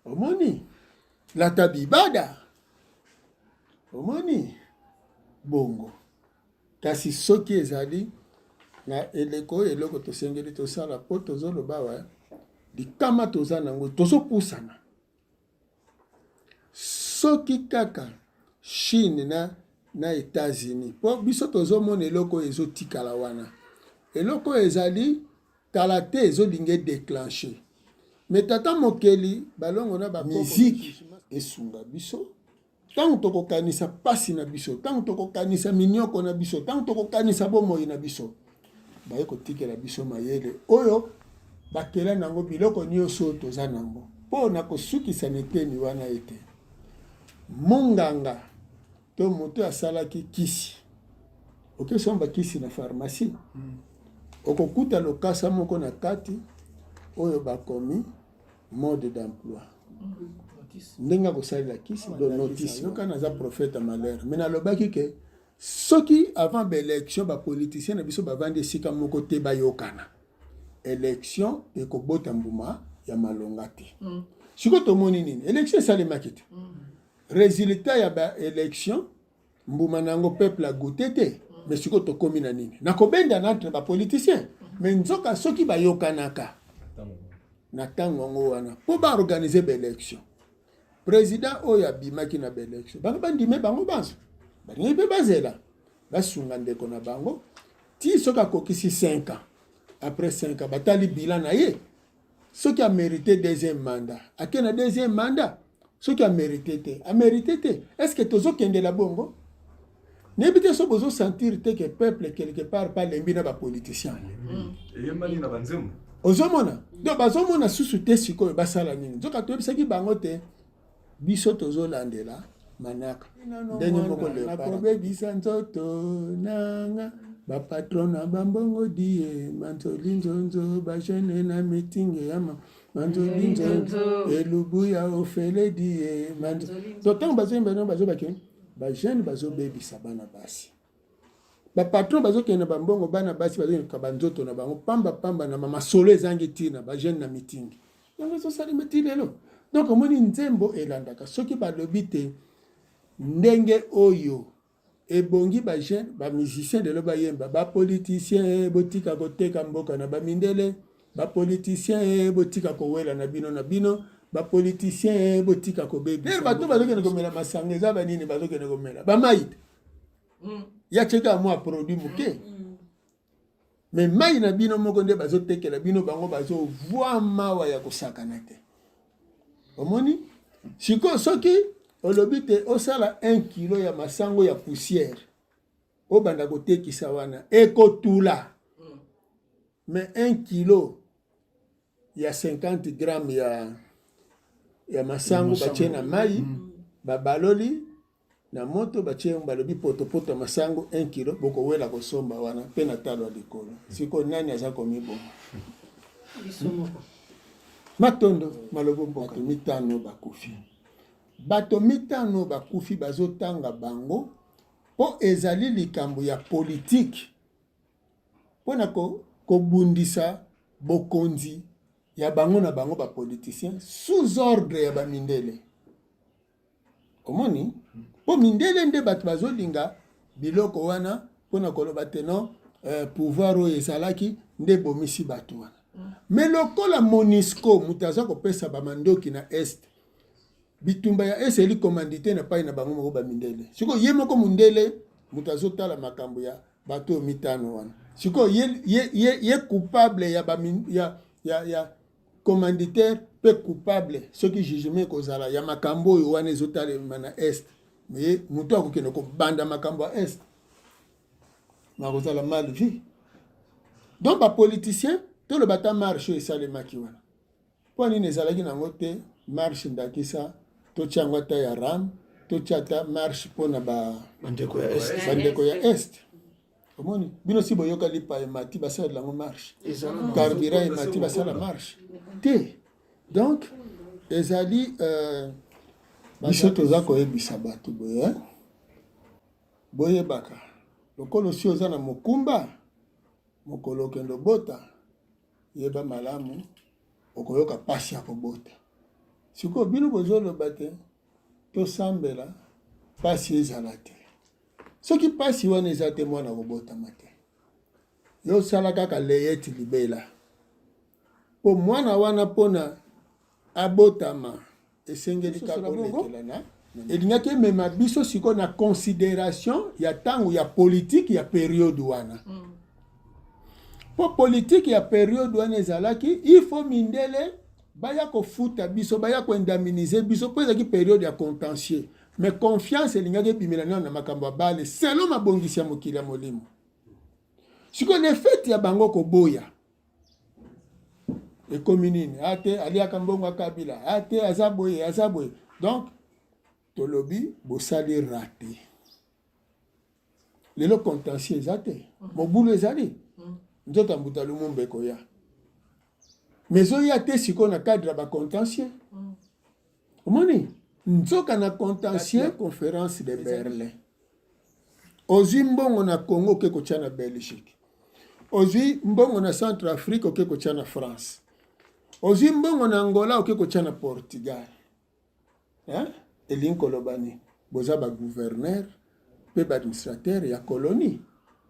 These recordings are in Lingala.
Omoni? Lata bibada. Omoni? Bongo. Kasi soki ezali na eleko oyo eloko tosengeli tosala mpo tozoloba awa likama toza nango tozopusana soki kaka Chine na na Etats-Unis mpo biso tozomona eloko oyo ezotikala wana eloko oyo ezali kala te ezolinga edeclenche me tata mokeli balongo na ba musique esunga biso ntango tokokanisa mpasi na biso ntango tokokanisa minyoko na biso ntango tokokanisa bomoi na biso baye kotikela biso mayele oyo bakela nango biloko nyonso oyo toza nango mpo na kosukisa na eteni wana ete monganga to moto asalaki kisi okesomba kisi na pharmacie okokuta lokasa moko na kati oyo bakomi mode d'emploi ndenge akosalela kisi do notice yoka naza prophète ya malheur mais nalobaki ke soki avant baélection bapoliticien na biso bavandi esika moko te bayokana élection ekobota mbuma ya malonga te mm. sikoyo tomoni nini élection esalemaki te mm. résultat ya baélection mbuma na yango peuple agoute te mais sikoyo tokomi na nini na kobendana entre bapoliticien mais nzoka soki bayokanaka na ntango yango wana mpo baorganize baélection président oyo abimaki na baélection bango bandime bango banso balingi mpe bazela basunga ndeko na bango ti soki akokisi 5 ans après 5 ans batali bilan na ye soki amérite deuxième mandat ake na deuxième mandat soki amérite te amérite te est ce que tozokendela bongo nayebi te so bozosentir te ke peuple quelque part balembi na bapoliticien eyembani na banzembo ozomona donc bazomona susu te sikoyo basala nini nzoka toyebisaki bango te biso tozolandela manaka ndenge moko nakobebisa nzoto nanga bapatron na bambongo die manzoli nzonzo bajeune na mitinge yama manzoli nzonzo elubu ya ofele die manzoli donc ntango bazoyemba nango bazobaki bajeune bazobebisa bana basi bapatron bazokende na bambongo bana basi bazokende banzoto na bango pamba pamba na masolo ezangi ntina bajeune na mitingi yango ezosalema ti lelo donc omoni nzembo elandaka soki balobi te ndenge oyo ebongi bajeune bamusicien lelo bayemba bapoliticien eh, botika koteka mboka na bamindele bapoliticien eh, botika kowela na bino na bino bapoliticien eh, botika kobebisa bato bazokende komela masanga eza banini bazokende komela bamai te ya tieka mwa produit moke me mai na bino moko nde bazotekela bino bango bazovwa mawa ya kosakana te omoni sikoyo soki olobi te osala 1 kilo ya masango ya poussière obanda kotekisa wana ekotula me 1 kilo ya 50 gramme ya masango batie na mai babaloli na moto batie yango balobi potopoto ya masango 1 kilo bokowela kosomba wana mpe na talo ya likolo sikoyo nani aza komiboma biso moko matondo malobo mboka bato mitano bakufi bato mitano bakufi bazotanga bango mpo ezali likambo ya politike mpona kobundisa bokonzi ya bango na bango bapoliticien sous ordre ya bamindele omoni mpo mindele nde bato bazolinga biloko wana mpona koloba te non pouvoir oyo ezalaki nde ebomisi bato wana me lokola Monusco moto aza kopesa bamandoki na est bitumba ya est eli commandité na pai na bango moko bamindele sikoyo ye moko mundele moto azotala makambo ya bato oyo mitano wana sikoyo ye, ye, ye, ye coupable ya, ba, ya, ya, ya commanditaire mpe coupable soki jugement ekozala ya makambo oyo wana ezotalema na est me moto akokende kobanda makambo ya est nakozala mal vu donc bapoliticien toloba ata marche oyo esalemaki wana mpo nini ezalaki nango te marche ndakisa totia yango ata ya ram totia ata marche mpona bandeko ya est bandeko ya est omoni bino si boyoka lipa emati basalela yango marche carburant emati basala marche te donc ezali biso toza koyebisa bato boye boyebaka lokola osi oza na mokumba mokolo okende obota yeba malamu okoyoka mpasi ya kobota. Sikoyo bino bozoloba te tosambela pasi ezala te. Soki pasi wana eza te mwana akobotama te. Yo sala kaka leyeti libela. Po mwana wana pona abotama esengeli kaka olekela na elingaki emema biso sikoyo na consideration ya ntango ya politike ya periode wana mpo politike ya periode wana ezalaki il faut mindele baya kofuta biso baya koindemnize biso mpo ezalaki periode ya contentieux mais confiance elingaki ebimela nano na makambo ya bale selon mabongisi ya mokili ya molimo sikoyo le fait ya bango koboya ekomi nini ate ah, aliaka mbongo ya kabila ate ah, aza boye aza boye donc tolobi bosali rate lelo contentieux eza te mobulu ezali nzoto ya mbuta lumumba ekoya mais ezoya te sikoyo na cadre ya bacontentieux omoni nzoka na contentieux conférence de berlin ozwi mbongo na congo oke kotya na belgique ozwi mbongo na centre afrique oke kotya na france ozwi mbongo na angola oke kotya na portugal Hein? Elingi koloba nini? Boza ba gouverneur pe ba administrateur ya colonie.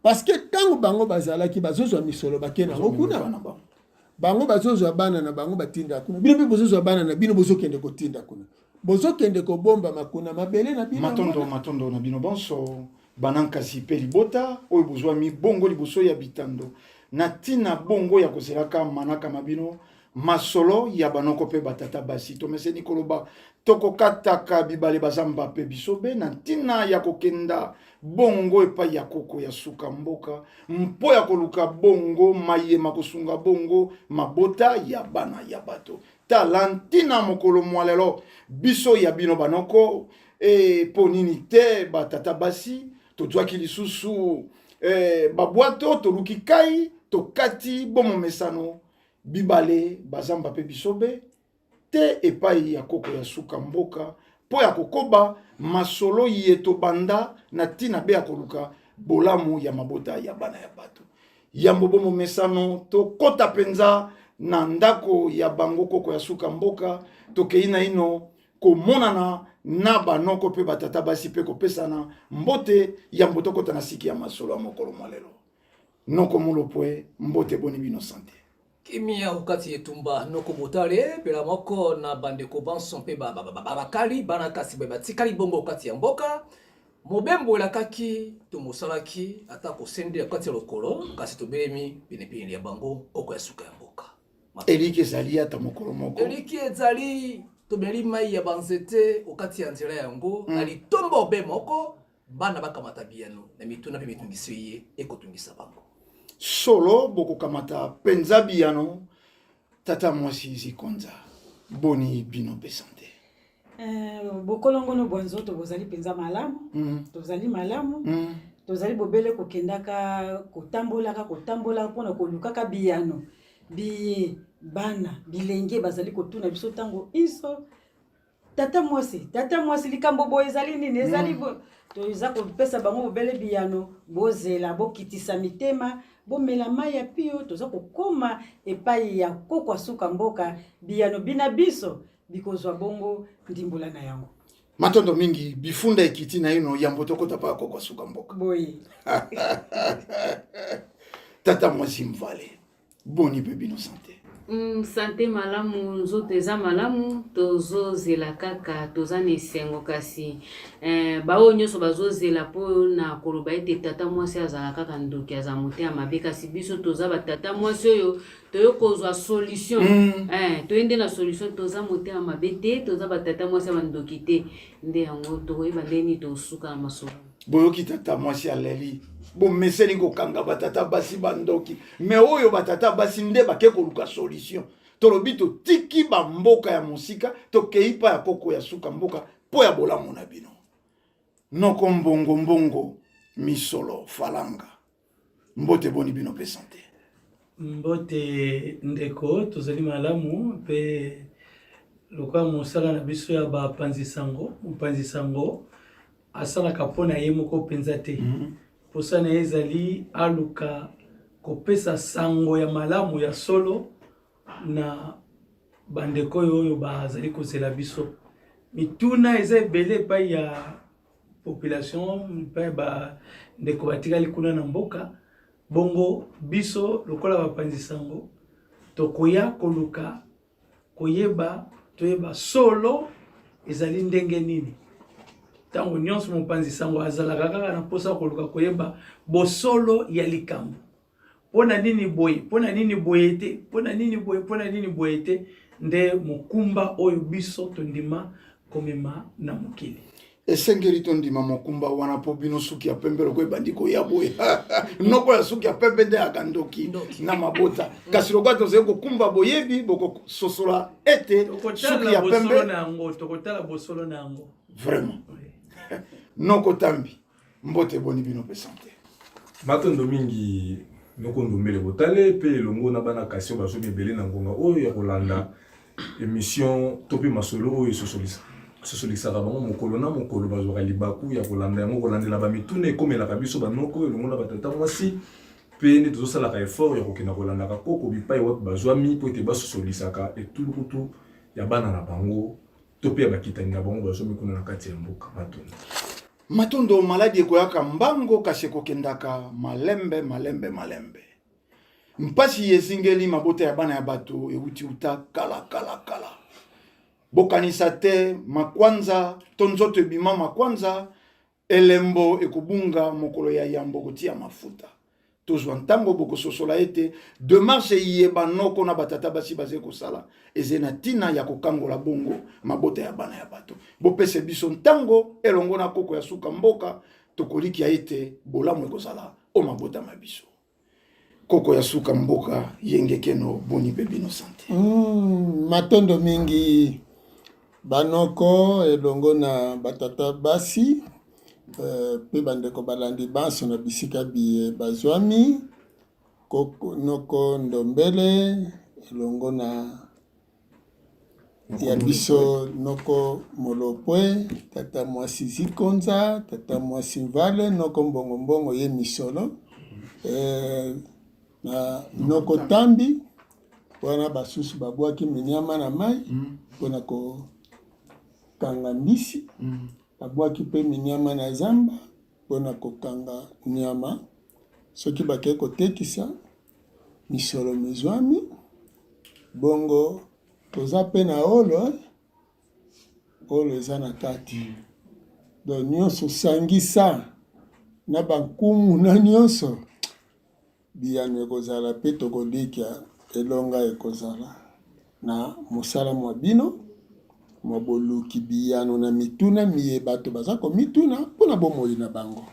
Parce que tango bango bazalaki bazozwa misolo bake nango kuna. Bango bazozwa bana na bango batinda kuna. Bino pe bozozwa bana na bino bozokende kotinda kuna. Bozokende kobombama kuna mabele na bino. Matondo, matondo na bino bonso banankasi mpe libota oyo bozwami bongo liboso ya bitando na ntina bongo ya kozelaka manaka ma bino Masolo ya banoko mpe batata basi. Tomeseni koloba tokokataka bibale bazamba mpe bisobe na ntina ya kokenda bongo epai ya koko ya suka mboka mpo ya koluka bongo maye makosunga bongo mabota ya bana ya bato. Tala ntina mokolo mwa lelo biso ya bino banoko e, mpo nini te batata basi tozwaki lisusu e, babwato toluki kai tokati bomomesano Bibale, bazamba mpe bisobe, tee epai ya koko ya suka mboka mpo ya kokoba masolo iye tobanda na ntina be ya koluka bolamu ya mabota ya bana ya bato. Yambo bo momesano tokota mpenza na ndako ya bango koko ya suka mboka, tokei naino komonana na banoko mpe batata basi mpe kopesana mbote yambo tokota na siki ya masolo ya mokolo mwa lelo. Noko Mulopwe, mbote boni bino sante. Kimia okati etumba noko Botale pela moko na bandeko banso mpe bakali bana kasi batikali bongo okati ya mboka mobembo elakaki tomosalaki ata kosende kati ya lokolo kasi tobelemi penepene ya bango koko ya suka ya mboka. Eliki ezali ata mokolo moko. Eliki ezali tomeli mai ya banzete okati ya nzela yango na litomba obe moko Bana bakamata biyano na mituna mpe mitungisi eye ekotungisa bango. Solo bokokamata mpenza biyano. Tata mwasi Zikonza, boni bino mpe sante? Eh, bokolongono bwa nzoto bozali mpenza malamu tozali malamu tozali bobele kokendaka kotambolaka kotambolaka mpona kolukaka biyano biye bana bilenge bazali kotuna biso ntango inso Tata mwasi, tata mwasi, likambo boye ezali nini? Ezali bo toza kopesa bango bobele biyano, bozela, bokitisa mitema, bomela mai ya pio, toza kokoma epai ya koko asuka mboka, biyano bina biso bikozwa bongo ndimbola na yango. Matondo mingi, bifunda ekiti naino yambo tokota pa koko asuka mboka. Boye. Tata mwasi Mvale. Boni pe bino sante? Sante malamu, nzoto eza malamu, tozozela kaka, toza na esengo kasi eh, baoyo nyonso bazozela mpo na koloba ete tata mwasi azala kaka ndoki, azala motema mabe, kasi biso toza batata mwasi oyo toye kozwa solution eh, toye nde na solution, toza motema mabe te, toza batata mwasi ya bandoki te, nde yango tokoyeba ndenge nini tosuka na masolo. Boyoki tata mwasi aleli, bomeseni kokanga batata basi bandoki, me oyo batata basi nde bake koluka solution. Tolobi totiki bamboka ya mosika, tokei pa ya koko ya suka mboka mpo ya bolamu na bino. Noko mbongo mbongo misolo falanga. Mbote boni bino pe sante. Mbote ndeko, tozali malamu mpe lokola mosala na biso ya bapanzi sango, mopanzi sango asalaka mpo na ye moko mpenza te. Mposa na ye ezali aluka kopesa sango ya malamu ya solo na. Bandeko oyo oyo bazali kozela biso. Mituna eza ebele epai ya population, epai ya bandeko batikali kuna na mboka. Bongo biso lokola bapanzi sango tokoya koluka koyeba, toyeba solo ezali ndenge nini. Ntango nyonso mopanzi sango azalaka kaka na mposa koluka koyeba bosolo ya likambo. Mpo na nini boye? Mpo na nini boye te? Mpo na nini boye? Mpo na nini boye te? Nde mokumba oyo biso tondima komema na mokili. Esengeli tondima mokumba wana mpo bino suki ya pembe lokola ebandi koya boye noko ya suki ya pembe nde yaka ndoki na mabota kasi lokola tozali kokumba boyebi bokososola ete suki ya pembe na yango tokotala bosolo na yango vraiment noko tambi Mbote boni bino pe sante. Matondo mingi noko Ndombele Botale pe elongo na bana kasi oyo bazomi ebele na ngonga oyo ya kolanda emission to pe masolo oyo esosolisa sosolisaka bango mokolo na mokolo bazwaka libaku ya kolanda yango kolandela bamituna ekomelaka biso banoko elongo na batata mwasi mpe nde tozosalaka effort ya kokenda kolandaka koko bipai wapi bazwami mpo ete basosolisaka etulukutu ya bana na bango to mpe ya bakitani na bango bazwami kuna na kati ya mboka. Matondo. Matondo. Maladi ekoyaka mbango kasi ekokendaka malembe malembe malembe. Mpasi ezingeli mabota ya bana ya bato ewuti uta kala kala kala. Bokanisa te makwanza to nzoto ebima makwanza Elembo ekobunga mokolo ya yambo kotia mafuta. Tozwa ntango bokososola ete demarche iye banoko na batata basi bazali kosala ezali na ntina ya kokangola bongo mabota ya bana ya bato. Bopese biso ntango elongo na koko ya suka mboka, tokolikia ete bolamu ekozala o mabota ma biso. Koko ya suka mboka yenge keno boni pe bino sante. Matondo mingi banoko elongo na batata basi pe bandeko balandi banso na bisika biye bazwami koko noko ndombele elongo na ya biso noko Molopwe, tata mwasi Zikonza, tata mwasi Mvale, noko Mbongo Mbongo ye misolo eh, na noko Tambi wana basusu babwaki minyama na mai mpona kokanga mbisi, babwaki mpe minyama na zamba mpona kokanga nyama soki bakei kotekisa misolo mizwami bongo toza pe na holo holo eza na kati donc nyonso sangisa na bankumu na nyonso biyano ekozala pe tokolikia elonga ekozala na mosala mwa bino mwa boluki biyano na mituna miye bato baza komituna mpo na bomoi na bango.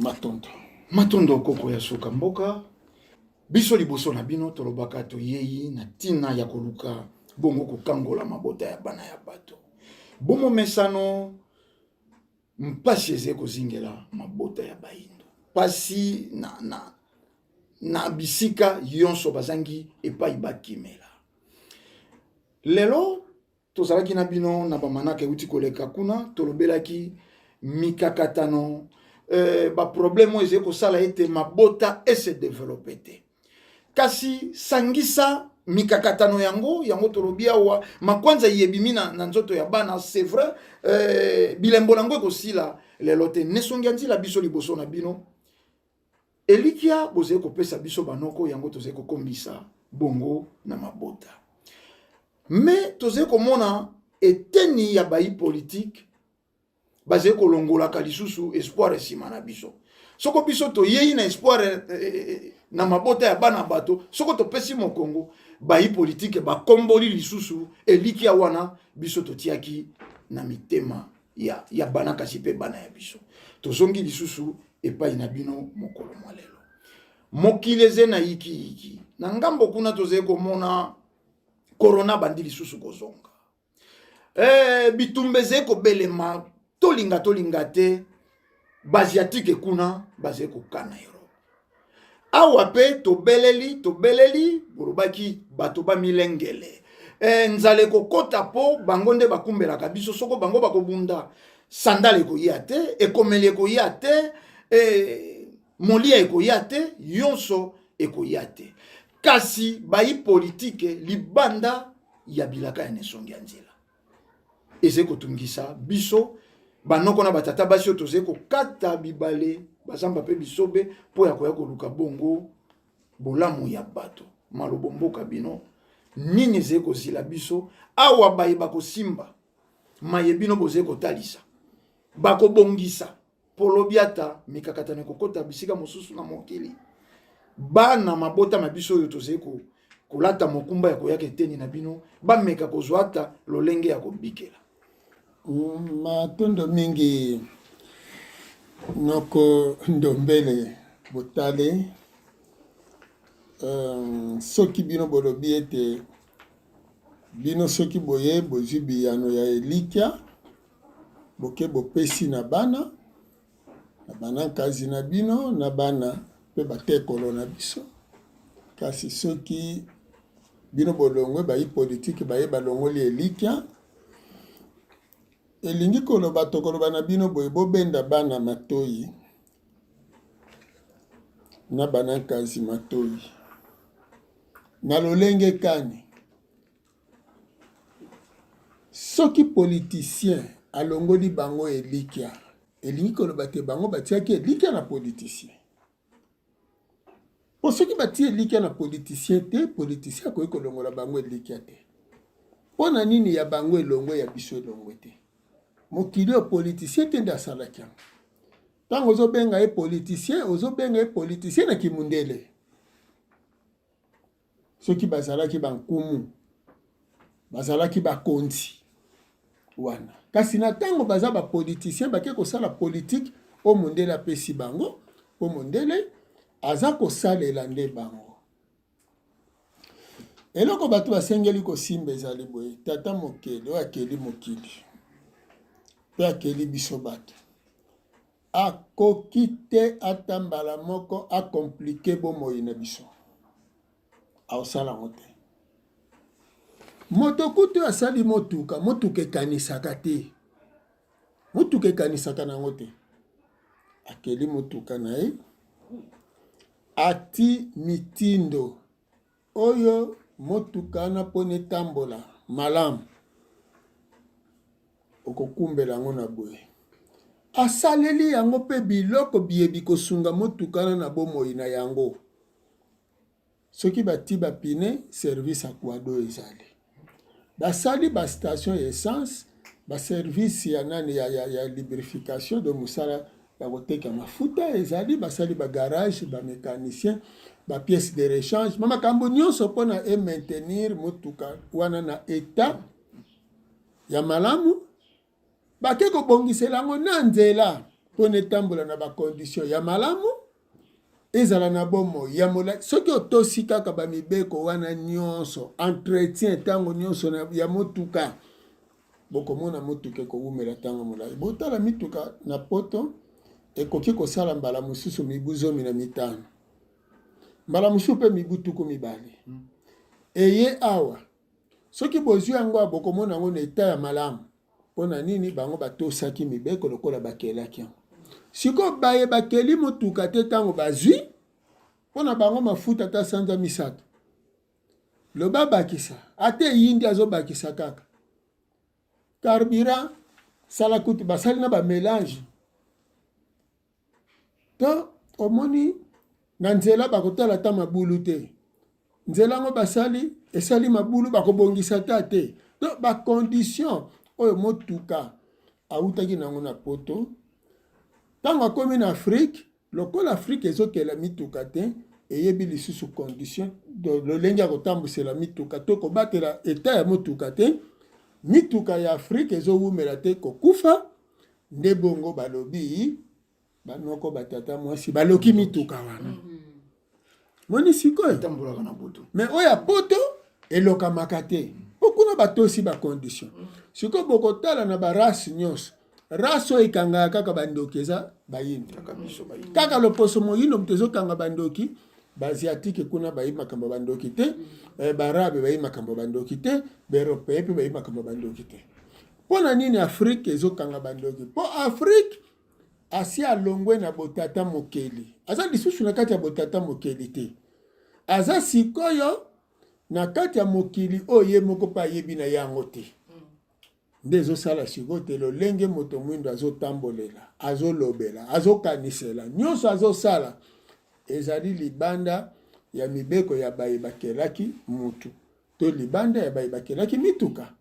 Matondo. Matondo koko ya suka mboka. Biso liboso na bino tolobaka toyei na ntina ya koluka bongo kokangola mabota ya bana ya bato. Bomomesano mpasi ezali kozingela mabota ya bayindo, mpasi na, na, na bisika yonso bazangi epai bakimela. Lelo tozalaki na bino na bamanaka euti koleka kuna, tolobelaki mikakatano eh, baproblème oyo ezali kosala ete mabota ese developpe te. Kasi sangisa mikakatano yango yango tolobi awa makwanza yebimi na, na nzoto ya bana c'est vrai eh, bilembo na yango ekosila lelo te nesongi ya nzila biso liboso na bino Elikya bozali kopesa biso banoko yango tozali kokomisa bongo na mabota. Me tozali komona eteni ya bayi politike bazali kolongolaka lisusu espoir nsima na biso. Soko biso toyei na espoir eh, eh, eh, na mabota ya bana bato, soko topesi mokongo, bayi politike bakomboli lisusu elikya wana biso totiaki na mitema ya, ya bana kasi mpe bana ya biso. Tozongi lisusu epai na bino mokolo mwa lelo. Mokili eze na yikiyiki. Na ngambo kuna tozali komona corona bandi lisusu kozonga. E, bitumba ezali kobelema tolinga tolinga te baasiatike kuna bazali kokana Europe. Awa pe tobeleli tobeleli bolobaki bato bamilengele e, nzala ekokota po bango nde bakumbelaka biso soko bango bakobunda sandale ekoya te ekomeli ekoya te e, molia ekoya te yonso ekoya te kasi bayi politike libanda. ya bilaka ya nesongi ya nzela ezali kotungisa biso banoko na batata basi oyo tozali kokata bibale bazamba mpe bisobe mpo ya koya koluka bongo bolamu ya bato. Malobo mboka bino nini ezali kozila biso awa? Baye bakosimba maye bino bozali kotalisa bakobongisa mpo lobi ata mikakatano ekokota bisika mosusu na mokili, bana mabota ma biso oyo tozali kolata mokumba ya koyaka eteni na bino bameka kozwa ata lolenge ya kobikela. Matondo mingi noko Ndombele Botale. Soki bino bolobi ete bino soki boye bozwi biyano ya elikya, boke bopesi na bana, na banankazi na bino, na bana mpe batekolo na biso. Kasi soki bino bolongwe bayi politiki baye balongoli elikya, elingi koloba tokoloba na bino boye, bobenda bana matoyi na banankazi matoyi na lolenge kani? Soki politicien alongoli bango elikya, elingi koloba te bango batiaki elikya na politicien. Po soki batie elikya na politicien te, politicien akoki kolongola bango elikya te. Mpo na nini ya bango elongwe ya biso elongwe te? Mokili oyo politicien te nde asalaki yango. Ntango ozobenga ye politicien, ozobenga ye politicien na kimundele. Soki bazalaki bankumu, bazalaki bakonzi wana. Kasi na ntango baza ba politiciens, bake kosala politique oyo mondele apesi bango, mpo mondele aza kosalela nde bango. Eloko bato basengeli kosimba ezali boye, Tata Mokeli oyo akeli mokili mpe akeli biso bato, Akoki te ata mbala moko a compliquer bomoi na biso. Akosala yango te. Moto kutu oyo asali motuka, motuka ekanisaka te. Motuka ekanisaka na yango te. Akeli motuka na ye, ati mitindo Oyo motuka wana pona etambola malamu okokumbela yango na boye. Asaleli yango mpe biloko biye bikosunga motuka wana na bomoi na yango. Soki bati ba pine, service ya quado ezali. Basali ba station ya essence, ba service ya nani ya, ya, ya lubrification donc mosala ya koteka mafuta ezali, basali ba garage, ba mecanicien, ba pièces de rechange, ma makambo nyonso mpona e maintenir motuka wana na etat ya malamu. Bake kobongisela yango na nzela mpona etambola na ba condition ya malamu, ezala na bomoi ya molai. Soki otosi kaka ba mibeko wana nyonso, entretien ntango nyonso ya motuka, bokomona motuka ekowumela ntango molai. Botala mituka na poto ekoki kosala mbala mosusu mibu 15, mbala mosusu mpe mibu 20. Eye awa soki bozwi yango bokomona yango na etat ya malamu. Mpo na nini? Bango batosaki mibeko lokola bakelaki yango. Sikoyo baye bakeli motuka te ntango bazwi mpo na bango mafuta ata sanza misato, loba bakisa ata eyindi azobakisa kaka carburant, sala kutu basali na ba melange To omoni na nzela bakotala ata mabulu te. Nzela yango basali esali mabulu bakobongisa ata te. To ba condition oyo motuka awutaki nango na poto ntango akomi na Afrique, lokola Afrique ezokela mituka te, eyebi lisusu condition lolenge ya kotambwisela mituka to kobatela etat ya motuka te. Mituka ya Afrique ezowumela te kokufa. Nde bongo balobi banoko batata mwasi baloki mituka wana mm. Moni sikoyo etambolaka na butu me oyo ya poto elokamaka te mpo kuna batosi bacondition. Sikoyo bokotala na barace nyonso, race oyo ekangaka kaka bandoki eza bayindo, kaka loposo moyindo moto ezokanga bandoki. Baasiatike kuna bayebi makambo ya bandoki te, eh, baarabe bayebi makambo ya bandoki te, baeuropeen mpe bayebi makambo ya bandoki te. Mpo na nini Afrique ezokanga bandoki? Mpo Afrique asi alongwe na botata mokeli, aza lisusu na kati ya botata mokeli te, aza sikoyo. na kati ya mokili oyo ye moko mpe ayebi na ye yango te. Nde ezosala sikoyo te lolenge moto mwindo azotambolela, azolobela, azokanisela, nyonso azosala ezali libanda ya mibeko ya baye bakelaki mutu to libanda ya baye bakelaki mituka.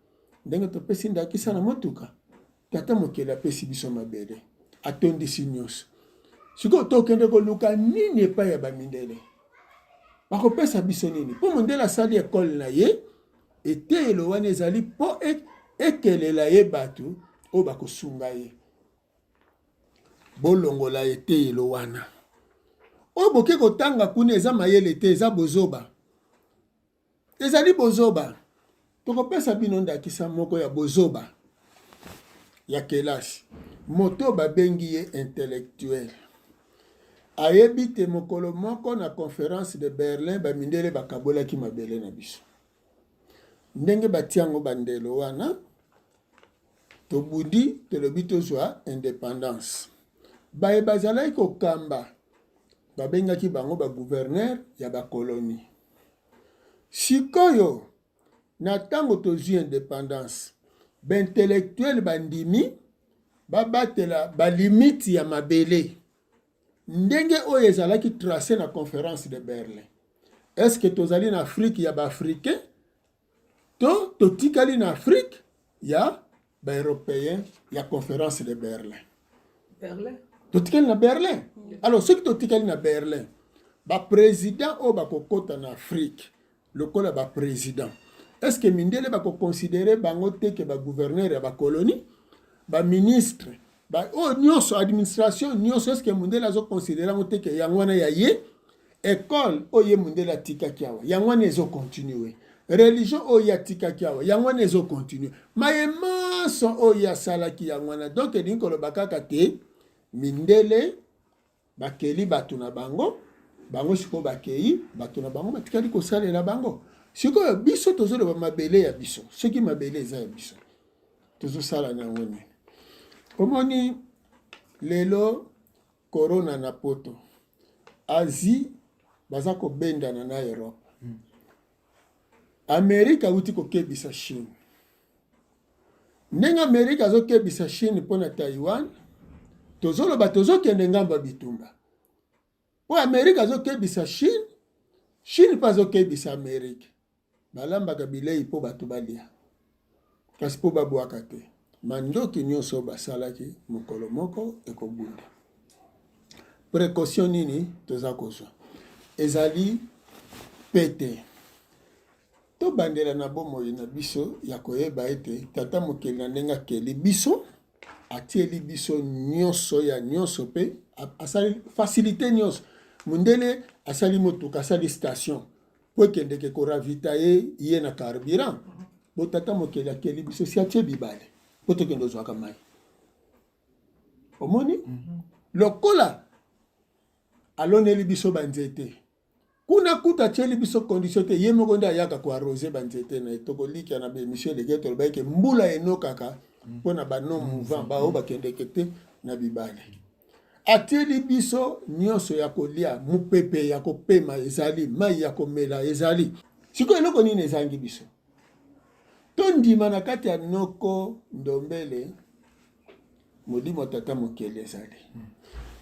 Ndenge topesi ndakisa na motuka, Tata Mokeli apesi biso mabele, atondisi nyonso. Sikoyo tokende koluka nini epai ya bamindele? Bakopesa biso nini? Mpo mondele asali ekole na ye, eteyelo wana ezali mpo ekelela ye bato oyo bakosunga ye. Bolongola eteyelo wana. Oyo boke kotanga kuna eza mayele te, eza bozoba. Ezali bozoba. Tokopesa bino ndakisa moko ya bozoba ya kelasi. Moto babengi ye intellectuel ayebi te mokolo moko na conference de Berlin bamindele bakabolaki mabele na biso. Ndenge batia yango bandelo wana, tobundi tolobi tozwa independance. Baye bazalaki kokamba babengaki bango ba gouverneur ya ba colonie. Sikoyo na tango tozwi independance, ba intellectuels bandimi babatela ba limites ya mabele ndenge oyo ezalaki trace na conference de Berlin. Est-ce que tozali na Afrique ya ba Africains to totikali na Afrique ya ba européens ya conference de Berlin? Berlin. Totikali na Berlin. Alors soki totikali na Berlin, ba president oyo bakokota na Afrique lokola ba president, est-ce que mindele bako considérer bango te ke ba gouverneur ya ba colonie, ba ministre, ba oyo nyonso administration nyonso, est-ce que mundele azo considérer yango te ke yango wana ya ye? Ecole oyo ye mundele atikaki awa, yango wana ezo continuer. Religion oyo ye atikaki awa, yango wana ezo continuer. Maye manso oyo ye asalaki yango wana. Donc elingi koloba kaka te mindele bakeli bato na bango, bango sikoyo bakei, bato na bango batikali kosalela bango. Sikoyo biso tozoloba mabele ya biso, soki mabele eza ya biso, tozosala na yango nini? Omoni lelo Corona na poto, Asie baza kobendana na Europe. Amerique awuti kokebisa Chine. Ndenge Amerique azokebisa Chine mpo na Taiwan, tozoloba tozokende ngambo ya bitumba. Mpo Amerique azokebisa Chine, Chine mpe azokebisa Amerique. Balambaka bilei mpo bato balia, kasi mpo babwaka te. Mandoki nyonso oyo basalaki mokolo moko ekobunda. Precaution nini toza kozwa? Ezali pete. Tobandela na bomoi na biso ya koyeba ete Tata Mokeli na ndenge akeli biso, atieli biso nyonso ya nyonso mpe asali facilite nyonso. Mondele asali motuka, asali station mpo ekendeke ko ravitailler ye na carburant. Bo Tata Mokeli akeli biso si atie bibale mpo tokende ozwaka mai. Omoni? Lokola aloneli biso banzete kuna kutu atieli biso condition te, ye moko nde ayaka ko arroser banzete na ye. Tokolikia na ba emission eleki tolobaki ke mbula enokaka mpo na ba non mouvant baoyo bakendeke te na bibale. Atieli biso nyonso ya kolia, mopepe ya kopema ezali, mai ya komela ezali. Sikoyo eloko nini ezangi biso? Tondima na kati ya noko Ndombele molimo tata mokeli ezali.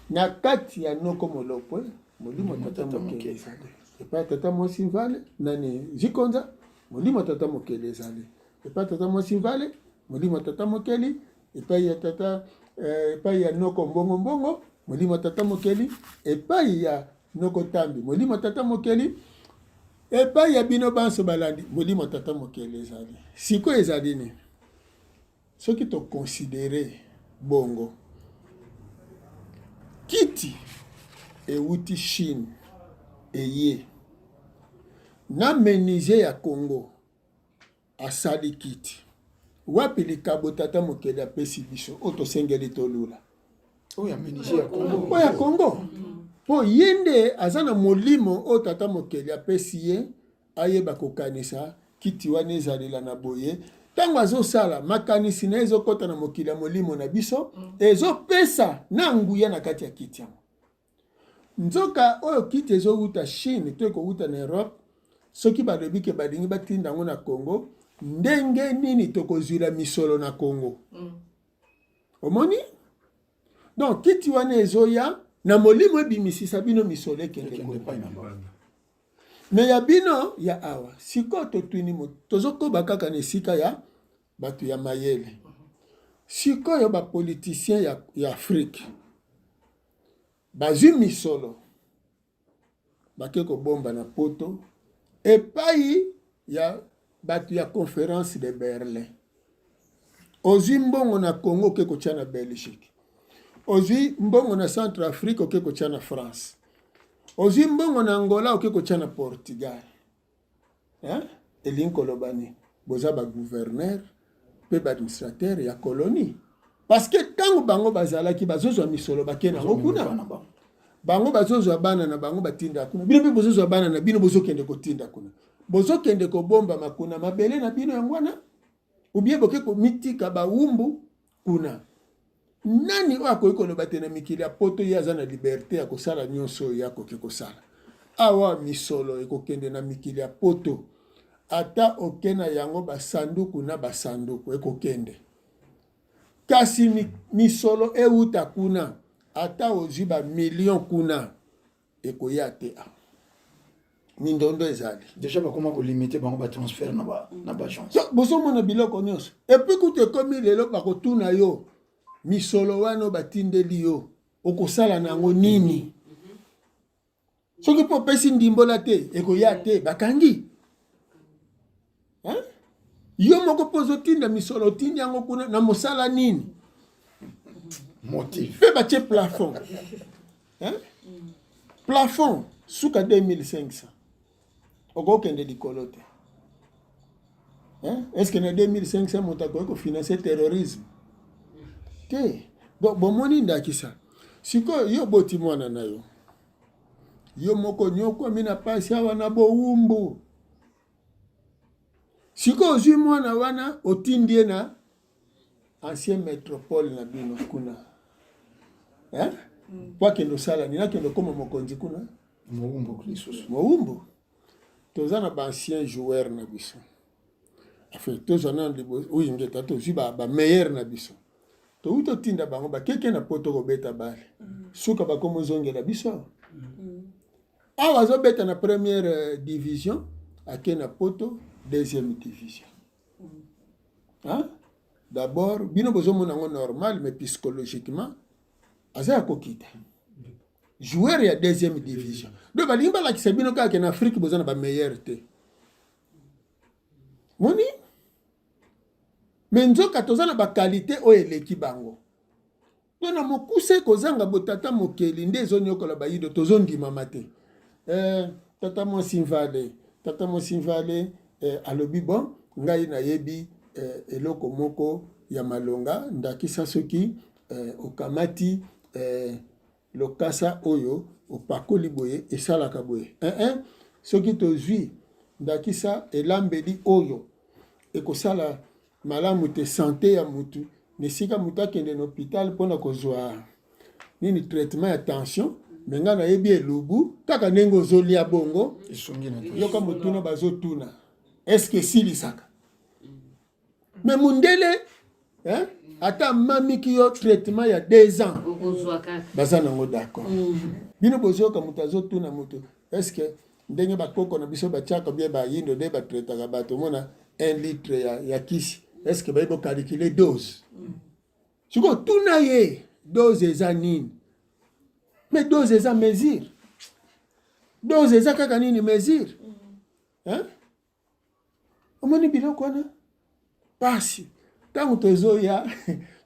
Na kati ya noko Molopwe molimo tata mokeli ezali. Epai ya tata mwasi Mvale nani Zikonza molimo tata mokeli ezali. Epai ya tata mwasi Mvale molimo tata mokeli epai ya tata eh, epai ya noko mbongo mbongo molimo tata mokeli epai ya noko tambi molimo tata mokeli epai ya bino banso balandi molimo tata mokeli ezali sikoyo ezali nini soki tokonsidere bongo kiti ewuti Chine eye na menuisier ya Congo Asali kiti. Wapi likabo Tata Mokeli apesi biso oyo tosengeli tolula? Oyo ya menuisier ya Congo. Oyo ya Congo. Mpo ye nde aza na molimo oyo Tata Mokeli apesi ye ayeba kokanisa kiti wana ezalela na boye. Ntango azosala, makanisi na ye ezokɔta na mokili ya molimo na biso, ezopesa na nguya na kati ya kiti yango. Nzoka oyo kiti ezowuta Chine to ekowuta na Europe, Soki balobi ke balingi batinda yango na Congo, ndenge nini tokozwila misolo na Congo? Omoni? Donc kiti wana ezoya na molimo ebimisisa bino misolo ekende kuna. Me ya bino ya awa sikoyo totuni tozokoba kaka na esika ya bato ya mayele. Sikoyo ba politiciens ya Afrique bazwi misolo bake kobomba na poto epai ya bato ya Conference de Berlin. Ozwi mbongo na Congo oke kotya na Belgique, ozwi mbongo na Centre Afrique oke kotya na France, ozwi mbongo na Angola oke kotya na Portugal. Hein? Elingi koloba nini? Boza ba gouverneur pe ba administrateur ya colonie. Parce que tango bango bazalaki bazozwa misolo bake nango kuna. Bango bazozwa bana na bango batinda kuna. Bino pe bozozwa bana na bino bozokende kotinda kuna. Bozokende kobombama kuna mabele na bino yango wana ou bien boke komitika bawumbu kuna. Nani oyo akoki koloba te na mikili ya poto ye aza na liberte ya kosala nyonso oyo ye akoki kosala? Awa misolo ekokende na mikili ya poto, ata oke na yango basanduku na basanduku ekokende. Kasi misolo ewuta kuna, ata ozwi ba millions kuna, ekoya te awa. Mindondo ezali. Dejà bakoma ko limiter bango ba transfert na ba na ba agence. So, bozomona biloko nyonso. Et puis kutu ekomi lelo bakotuna yo misolo wana batindeli yo okosala na yango nini? Soki mpo opesi ndimbola te ekoya te, bakangi. Hein? Yo moko mpo ozotinda misolo otindi yango kuna na mosala nini? Motif. Mpe batie plafond. Hein? Plafond suka 2500. Okokende likolo te. Hein? Est-ce que na 2500 moto akoki kofinancer terrorisme? Te. Donc bomoni ndakisa. Sikoyo yo oboti mwana na yo. Yo moko nyokwami na pasi awa na bowumbu. Sikoyo ozwi mwana wana otindi ye na ancien metropole na bino kuna. Hein? Po akende osala nini? Akende okoma mokonzi kuna? Mowumbu lisusu. Mowumbu. Toza na ba ancien joueur na biso. Enfin, tozwa nano liboso, oyo ingeta tozwi ba, ba meilleur na biso. Touti otinda bango bakeke na poto kobeta bale. Suka bakomi ozongela biso awa. Awa azobeta na première division, ake na poto deuxième division. Hein? D'abord, bino bozomona yango normal, mais psychologiquement, aza ya kokita. Joueur ya deuxième division. Donc balingi balakisa bino kaka ke na Afrique boza na ba meilleur te. Moni? Mais nzoka toza na ba qualité oyo eleki bango. To na mokuse kozanga botata mokeli nde ezonyokola bayindo tozondimama te. Tata mwasi Mvale, tata mwasi Mvale alobi bon ngai nayebi eloko moko ya malonga ndakisa soki okamati lokasa oyo opakoli boye esalaka boye. Soki tozwi ndakisa elambeli oyo ekosala malamu te sante ya mutu na esika mutu akende na hopital mpona kozwa nini traitement ya tension me ngai nayebi elubu kaka ndenge ozolia bongo yoka motuna bazotuna eske esilisaka me mundele hein? Ata mamiki yo traitement ya 2 ans baza nango d'accord. Bino bozoyoka moto azotuna moto eske ndenge bakoko na biso batiaka bien bayindo nde batraitaka bato omona 1 litre ya kisi eske bayebi bokalkule dose sikoyo tuna ye dose eza nini mais dose eza mesure dose eza kaka nini mesure hein? Omoni biloko wana pasi ntango tozoya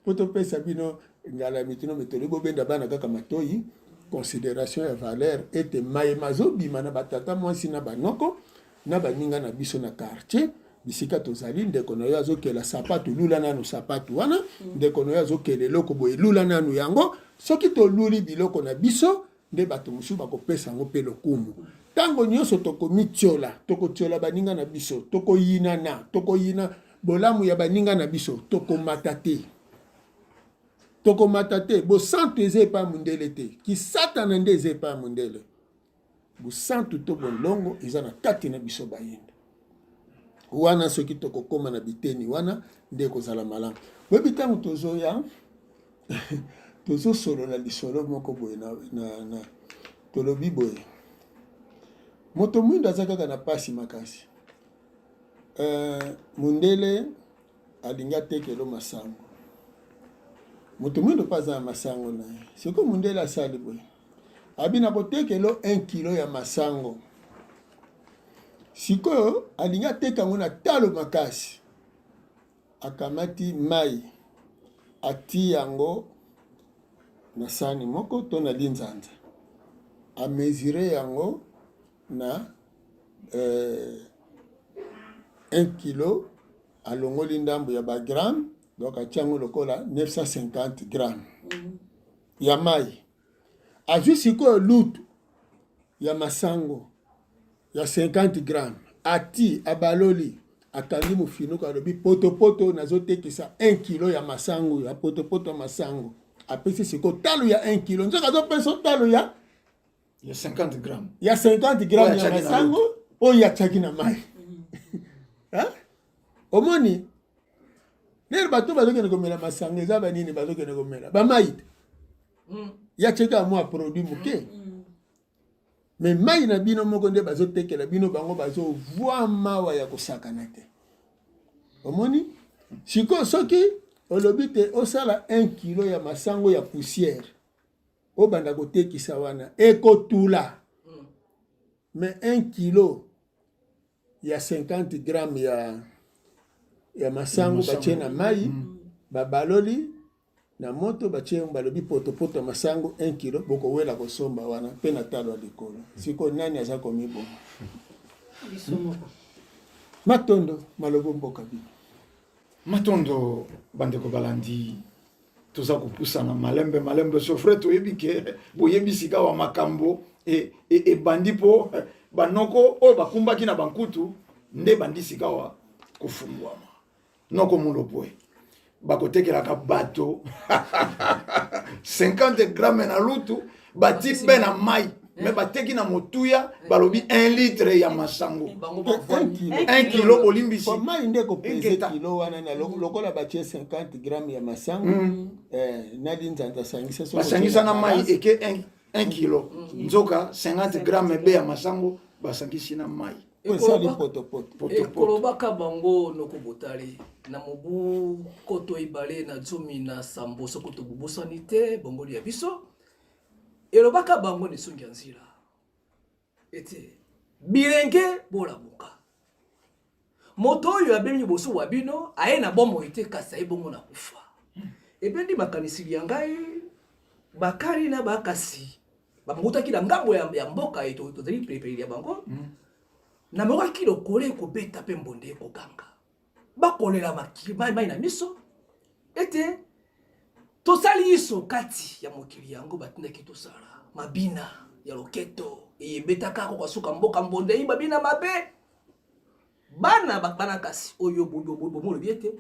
mpo topesa bino ngala ya mituna mitoli bobenda bana kaka matoi consideration ya valeur ete maye mazobima na batata mwasi na banoko na baninga na biso na quartier bisika tozali ndeko na yo azokela sapatu lula nanu sapatu wana ndeko na yo azokela eloko boye lula nanu yango soki toluli biloko na biso nde bato mosusu bakopesa yango mpe lokumu. Ntango nyonso tokomityola, tokotyola baninga na biso, tokoyinana, tokoyina bolamu ya baninga na biso, tokomata te. Tokomata te. Bosantu eza epai ya mondele te. Kisatana nde eza epai ya mondele. Bosantu to bolongo eza na kati na biso bayindo. Wana soki tokokoma na biteni wana nde ekozala malamu. Boyebi ntango tozoya tozosolola lisolo moko boye na, na, na tolobi boye moto mwindo aza kaka na pasi makasi. Uh, mundele alingi atekelo masango, moto mwindo mpe aza na masango na ye. Sikoyo mundele asali boye Abi nakotekelo 1 kilo ya masango. Sikoyo alingi ateka yango na talo makasi. Akamati mai ati yango na sani moko to na linzanza, amesure yango na eh, 1 kilo, alongoli ndambo ya ba gramme, donc atia yango lokola 950 gramme ya mai. Azwi sikoyo lutu ya masango ya 50 gramme, ati abaloli, akangi mofinuku, alobi potopoto nazotekisa 1 kilo ya masango ya potopoto ya masango. Apesi sikoyo talo ya 1 kilo, nzoka azopesa talo ya ya 50 gramme ya 50 gramme ya masango oyo atiaki na mai. Omoni lelo bato bazokende komela masanga eza banini bazokende komela bamai te mm. ya tieka mwa produit moke mm. me mai na bino moko nde bazotekela bino bango bazovwa mawa ya kosakana te omoni sikoyo soki olobi te osala 1 kilo ya masango ya poussière obanda kotekisa wana ekotula me 1 kilo ya 50 gramme ya, ya masango batie na mai mm. babaloli na moto batie balobi potopoto ya masango 1 kilo bokowela kosomba wana mpe na talo ya likolo. Sikoyo nani aza komiboma? Biso moko. Matondo malobo mboka bino. Matondo bandeko balandi, toza kopusana malembe malembe sofre toyebi ke boyebi sikawa makambo ebandi e, e mpo banoko oyo bakumbaki na bankutu nde bandi sikawa kofungwama. Noko Mulopwe bakotekelaka bato 50 gramme na lutu bati be na mai me bateki na motuya balobi 1 litre ya masango 1 kilo bolimbisi mai nde kopese kilo wana na lokola batie 50 gramme ya masango mm. eh, na linzanza sangisa basangisa na mai eke 1 kilo nzoka 50 gramme be ya masango basangisi na mai esali potopoto. Ekolobaka bango noko botali na mobu koto ibale na zomi na sambo soko tobobosani te bongoli ya biso elobaka bango na esongi ya nzila ete bilenge bolamuka moto oyo abemi liboso wa bino aye na bomoi te kasi aye bongo na kufa ebendi makanisi ya ngai bakali na bakasi Bamokutaki na ngambo ya, ya mboka ye tozali penepene ya bango mm. Namokaki lokole ekobeta mpe mbonde ekoganga, bakolela makili mai mai na miso ete tosali iso kati ya mokili yango batindaki tosala mabina ya loketo eyebetaka kokasuka mboka mbonde eyi babina mabe bana bana kasi oyo bomolobi ete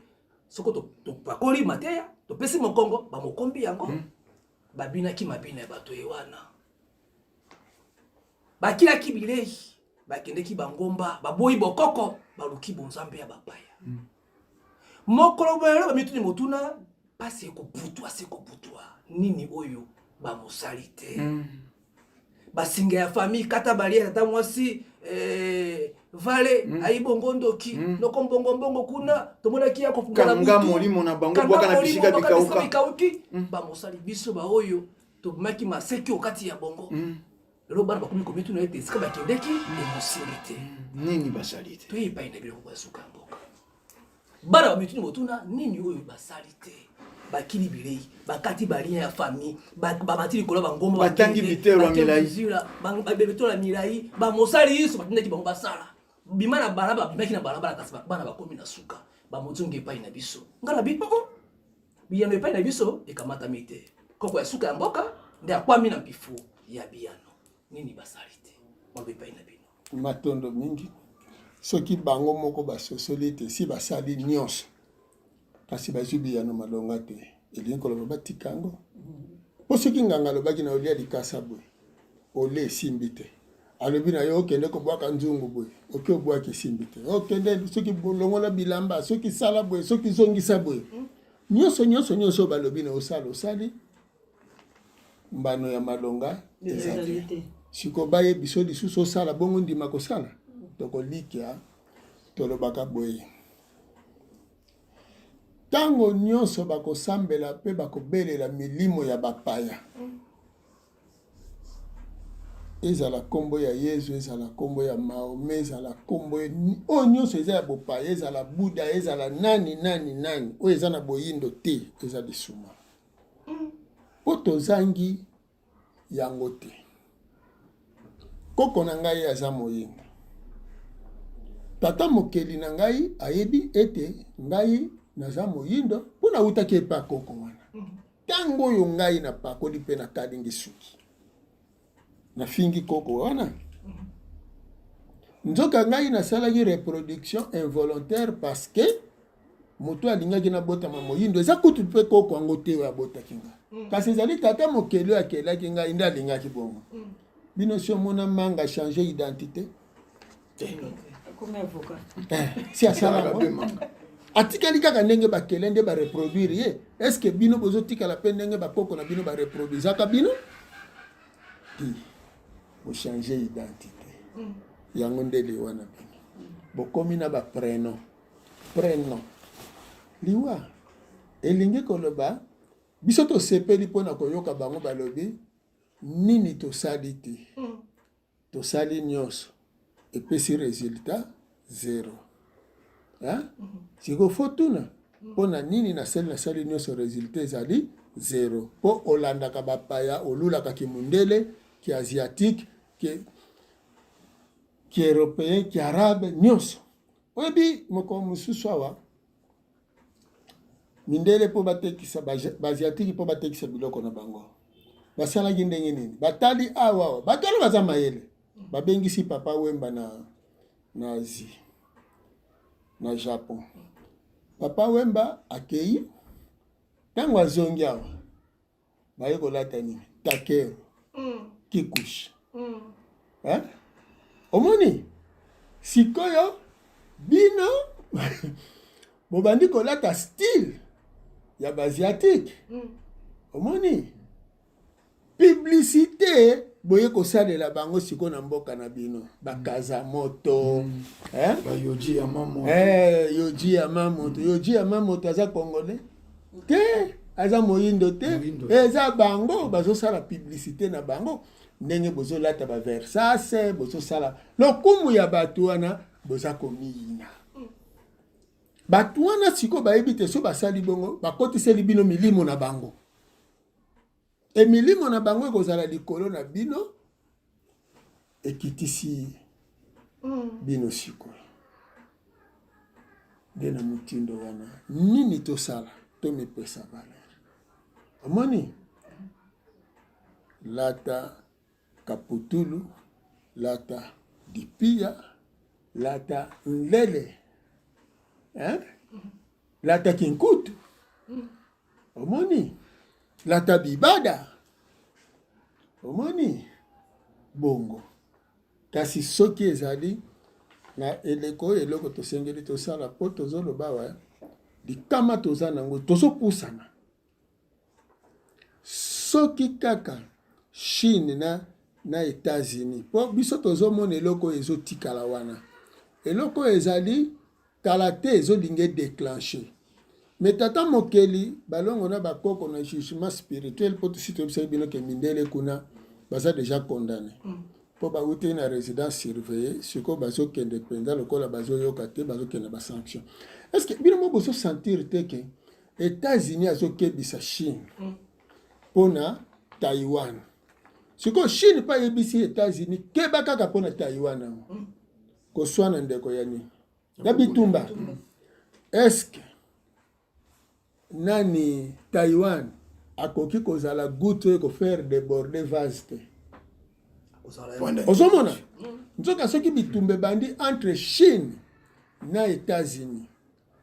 soko topakoli mateya topesi mokongo bamokombi yango mm. Babinaki mabina ya bato ye wana, bakilaki bilei, bakendeki bangomba, baboyi bokoko, baluki bonzambe ya bapaya. Mm. Mokolo boye lelo bamituni motuna, pasi ekobutwa se kobutwa, nini oyo bamosali te? Mm. Basinga ya famille kata balia tata mwasi eh, vale mm. ayi bongo ndoki mm. noko mbongo mbongo kuna tomonaki ya kofungola kanga molimo na bango bwaka na bisika bikauka bikauki mm. bamosali biso baoyo tobimaki maseki okati ya bongo mm. lelo bana bakomi komituna ete esika bakendeki mm. emosimbi te mm. nini basali te toye epai na biloko basuka mboka Bana bamituni motuna nini oyo basali te bakili bilei bakati balien ya famille bamati likolo ya bangomba batangi bitelo ya milai bitelo ya milai bamosali yesu batindaki bango basala bima na balabala babimaki na balabala kasi bana bakomi na suka bamozongi epai na biso ngai nabi oh, oh. biyano epai na biso ekamatami te koko ya suka ya mboka nde akwami na mpifu ya biyano nini basali te maloba epai na bino Matondo mingi. Soki bango moko basosoli ete esi basali nyonso kasi bazwi biyano malonga te, elingi koloba batika yango. Mpo soki nganga alobaki na olia likasa boye, olie esimbi te. Alobi na yo okende kobwaka nzungu boye, oke obwaki esimbi te, okende soki longola bilamba, soki sala boye, soki zongisa boye, nyonso nyonso nyonso oyo balobi na osala osali, mbano ya malonga eza te. Sikoyo bayebi so lisusu osala bongo, ndima kosala. Tokolikia tolobaka boye ntango nyonso bakosambela mpe bakobelela milimo ya bapaya, ezala nkombo ya Yezu, ezala nkombo ya Mahomet, ezala nkombo oyo nyonso eza ya bopaya, ezala Buda, ezala nani nani nani, oyo eza na boyindo te, eza lisuma mpo tozangi yango te. Koko na ngai aza moyindo, tata mokeli na ngai ayebi ete ngai naza moyindo mpo nawutaki epa koko wana. Ntango oyo ngai napakoli mpe nakalingi suki, nafingi koko wana, nzoka ngai nasalaki reproduction involontaire parce que moto alingaki nabotama moyindo eza kutu mpe koko yango te oyo abotaki ngai, kasi ezali tata mokeli oyo akelaki ngai nde alingaki bongo. Bino si omona manga change identité? Si asala yango, atikali kaka ndenge bakele nde bareproduire ye. Est-ce bino bozotikala mpe ndenge bakoko na bino bareproduisaka bino te? Bochange identité, yango nde liwa na bino. Bokomi na baprénom. Prénom liwa elingi koloba biso tosepeli mpona koyoka bango balobi nini tosali te, tosali nyonso epesi résultat zéro. Sikoyo faut tuna mpo na nini nasali nasali nyonso, résultat ezali zéro. Mpo olandaka bapaya, olulaka kimundele, ki asiatique, ki européen, ki arabe, nyonso oyebi. Mokolo mosusu awa mindele mpo batekisa, baasiatique mpo batekisa biloko na bango, basalaki ndenge nini? Batali awa awa bato wana baza mayele, babengisi Papa Wemba na Asie, na Japon. Papa Wemba akei, ntango azongi awa baye kolata nini? Takero, kikushi. Eh? Omoni sikoyo bino bobandi kolata style ya baasiatique. Omoni publicité boye kosalela bango sikoyo na mboka na bino, bakaza moto, eh? Bayoji ya mamoto. Eh, Yoji ya Mamoto. Yoji ya Mamoto aza congolais te, aza moyindo te. Moyindo. Eza bango bazosala publicité na bango ndenge bozolata baVersace, bozosala lokumu ya bato wana, boza komiyina bato wana. Sikoyo bayebi te so basali bongo bakotiseli bino milimo na bango, e milimo na bango ekozala likolo na bino, ekitisi bino. Sikoyo nde na motindo wana nini tosala? Tomipesa valeur. Omoni, lata kaputulu, lata dipia, lata nlele, hein? Lata kinkutu, omoni, lata bibada, omoni bongo. Kasi soki ezali na eleko oyo, eloko tosengeli tosala, mpo tozoloba awa likama toza nango, tozopusana. Soki kaka Chine na États-Unis, mpo biso tozomona eloko oyo ezotikala wana, eloko oyo ezali kala te, ezolinga edéclenche. Mais tata mokeli balongo na bakoko na jugement spirituel, mpo tosi toyebisaki bino ke mindele kuna baza déjà condamné mpo bauti na résidence surveillée. Sikoyo bazokende mpenza lokola bazoyoka te, bazokende basanction. Est ce que bino mo bozosentir te ke États-Unis azokebisa Chine mpona Taïwan? Sikoyo Chine mpe ayebisi États-Unis keba kaka mpona Taïwan yango. Koswana ndeko ya nini ya bitumba? Est-ce nani Taïwan akoki kozala goutte oyo ekofaire déborder vase te? Ozomona nzoka soki bitumba ebandi entre Chine na États-Unis,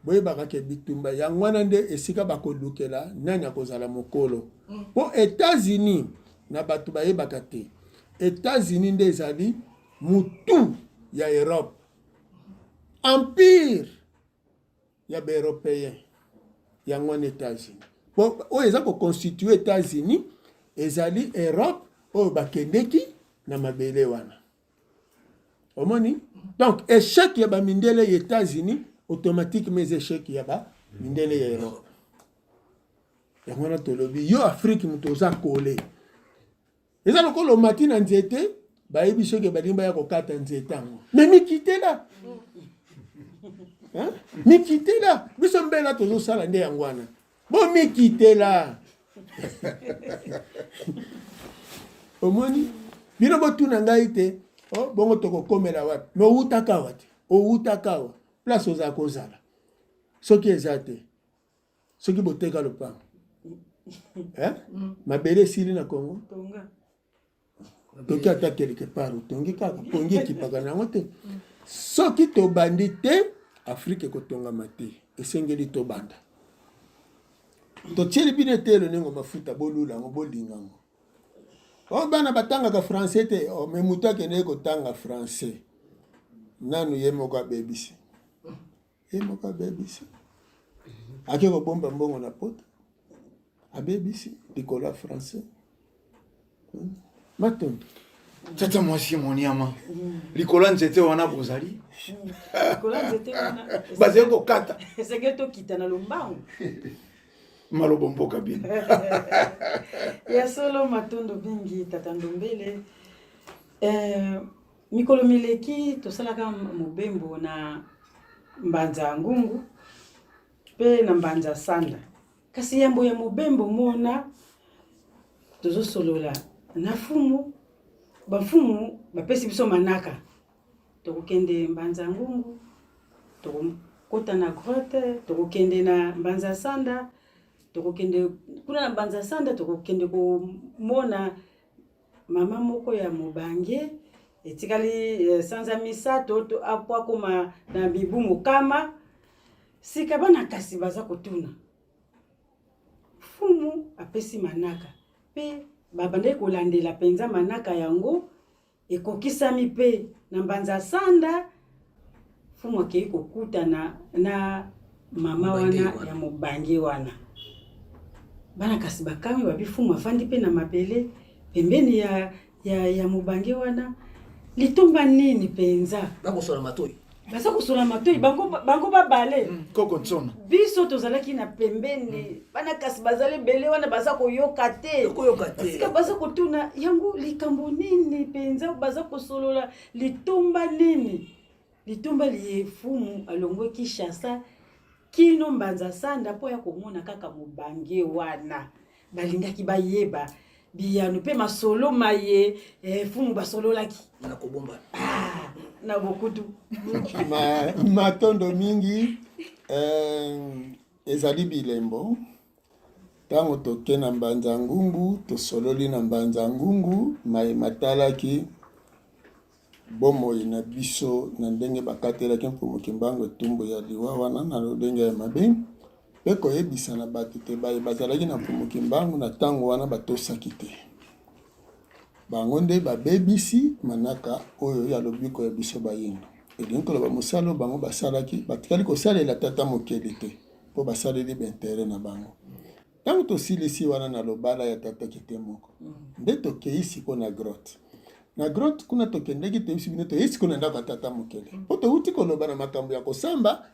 boyebaka ke bitumba yango wana nde esika bakolukela nani akozala mokolo, mpo États-Unis na bato bayebaka te, États-Unis nde ezali. Mutu ya Europe, empire ya ba européen, yango wana États-Unis. Po oyo eza ko constituer États-Unis ezali Europe oyo bakendeki na mabele wana. Omoni? Donc échec ya ba mindele ya États-Unis automatiquement eza échec ya ba mindele ya Europe. Yango wana tolobi yo Afrique moto oza kole. Eza lokola omati na nzete, bayebi soki balingi baya kokata nzete yango. Mais mikitela. Hein? Mikitela. Biso mbela tozosala nde yango wana. Bomikitela. Omoni? Bino botuna ngai te, oh, bongo tokokomela wapi? Mais owutaka awa te. Owutaka awa. Place ozala kozala. Soki eza te. Soki boteka lopango. Eh? Mabele esili na Congo. Toki ata quelque part otongi kaka pongi ekipaka na yango te. Soki tobandi te, Afrique ekotongama te. Esengeli tobanda. Totieli bino eteyelo nengo mafuta, bolula yango, bolinga yango. Oh, bana batangaka français te. Oh, mais moto akendeki kotanga français nanu ye moko abebisi. Ye moko abebisi. Ake kobomba mbongo na poto, abebisi likolo ya français. Matondo. Tata mwasi moniama likolo ya nzete wana bozali likolo ya nzete wana bazali kokata, esengeli tokita na lombangu. Malobo mboka bino. Ya solo, matondo mingi tata Ndombele. Mikolo mileki tosalaka mobembo na Mbanza ya Ngungu mpe na Mbanza Sanda. Kasi yambo ya mobembo mona tozosolola na fumu, bafumu bapesi biso manaka, tokokende Mbanza Ngungu, tokokota na grotte, tokokende na Mbanza Sanda, tokokende kuna na Mbanza Sanda, tokokende komona mama moko ya mobange etikali sanza misato to apo akoma na mibu mokama. Sika bana kasi baza kotuna, fumu apesi manaka pe babandaki kolandela mpenza manaka yango ekokisami pe na Mbanza Sanda. Fumu akei kokutana na mama wana ya mobange wana. Bana kasi bakami babi fumu afandi pe na mabele pembeni ya mobange wana. Litomba nini mpenza? Bakosola matoi. Baza kosola matoi bango, bango babale. Koko ntsona. Biso tozalaki na pembeni, bana kasi bazali ebele wana baza koyoka te. Koyoka te. Sika baza kotuna yango likambo nini mpenza, baza kosolola litomba nini? Litomba liye fumu alongwe Kinshasa kino Mbanza Sanda mpo ya komona kaka mobange wana. Balingaki bayeba biyano mpe masolo maye fumu basololaki na kobomba. Na bokutu. Matondo mingi. Ezali bilembo. Ntango toke na Mbanza Ngungu, tosololi na Mbanza Ngungu maye matalaki bomoi na biso na ndenge bakatelaki Mfumu Kimbangu etumbu ya liwa wana na lolenge ya mabe, mpe koyebisa na bato te baye bazalaki na Mfumu Kimbangu na ntango wana batosaki te. Bango nde babebisi manaka oyo ya lobiko ya biso bayindo. Elingi koloba mosala oyo bango basalaki, batikali kosalela Tata Mokeli te, mpo basaleli ba interet na bango. Ntango tosilisi wana na lobala ya Tata Kitemoko, nde tokei siko na grotte. Na grotte kuna tokendeki, toyebisi bino toyei siko na ndako ya Tata Mokeli, mpo towuti koloba na makambo ya kosamba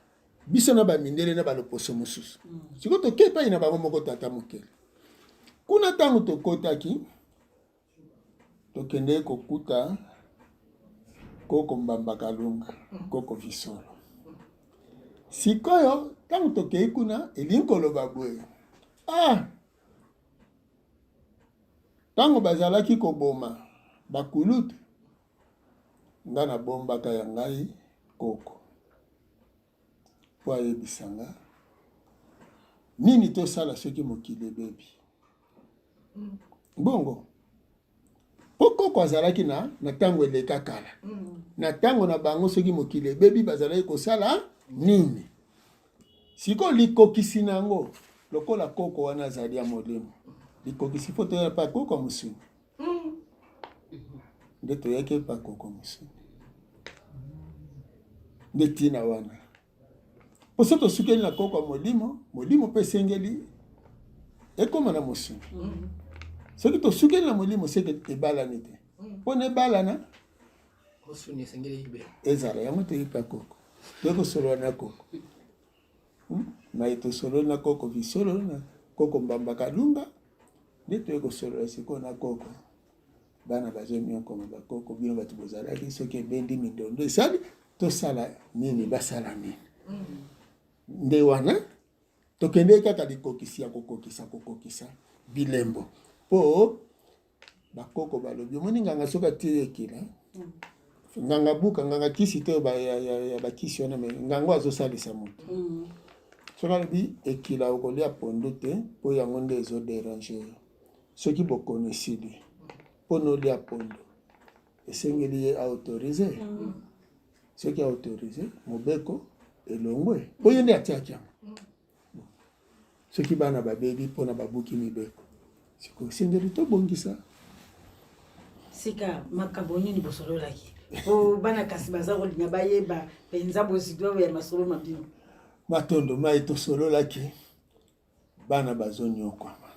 biso na bamindele na baloposo mosusu. Siko tokei epai na bango moko Tata Mokeli. Kuna ntango tokotaki, tokendeki kokuta Koko Mbamba Kalunga, Koko Visolo. Sikoyo ntango tokei kuna, elingi koloba boye, ntango bazalaki koboma bakulutu, nga nabombaka ya ngai koko po ayebisa nga nini tosala soki mokili ebebi. Bongo po koko azalaki na ntango eleka kala, na ntango na bango soki mokili ebebi bazalaki kosala nini. Sikoyo likokisi na yango lokola koko wana azali ya molimo, likokisi fo toyala pa koko ya mosuni. Nde toyaki epa koko mosuni. Nde ntina wana. Mpo soki tosukeli na koko ya molimo, molimo mpe esengeli ekoma na mosuni. Soki tosukeli na molimo seke ebalani te. Mpo na ebalana mosuni esengeli ibe ezala yango toyei mpe koko. Toyei kosolola na koko. Hmm? Maye tosololi na koko visolo na koko Mbamba Kalunga nde toyei kosolola sikoyo na koko. Bana bazoniokoma bakoko, bino bato bozalaki, soki ebendi mindondo esali, tosala nini, basala nini? Nde wana tokendeki kaka likokisi ya kokokisa kokokisa bilembo mpo bakoko balobi, omoni nganga soki atie ekila nganga buka nganga kisi te ya, ya, ya bakisi wana me nganga azosalisa moto soki alobi ekila okolia pondu te mpo yango nde ezoderange yo. Soki bokono esili mpo na olia pondu, esengeli ye a autoriser. Soki a autoriser, mobeko elongwe mpo ye nde atiaki yango. Soki bana babebi mpo na babuki mibeko, sikoyo esengeli tobongisa. Sika makambo nini bosololaki mpo bana kasi baza kolinga bayeba mpenza bozido ya masolo ma bino? Matondo mai tosololaki Bana bazonyokwama.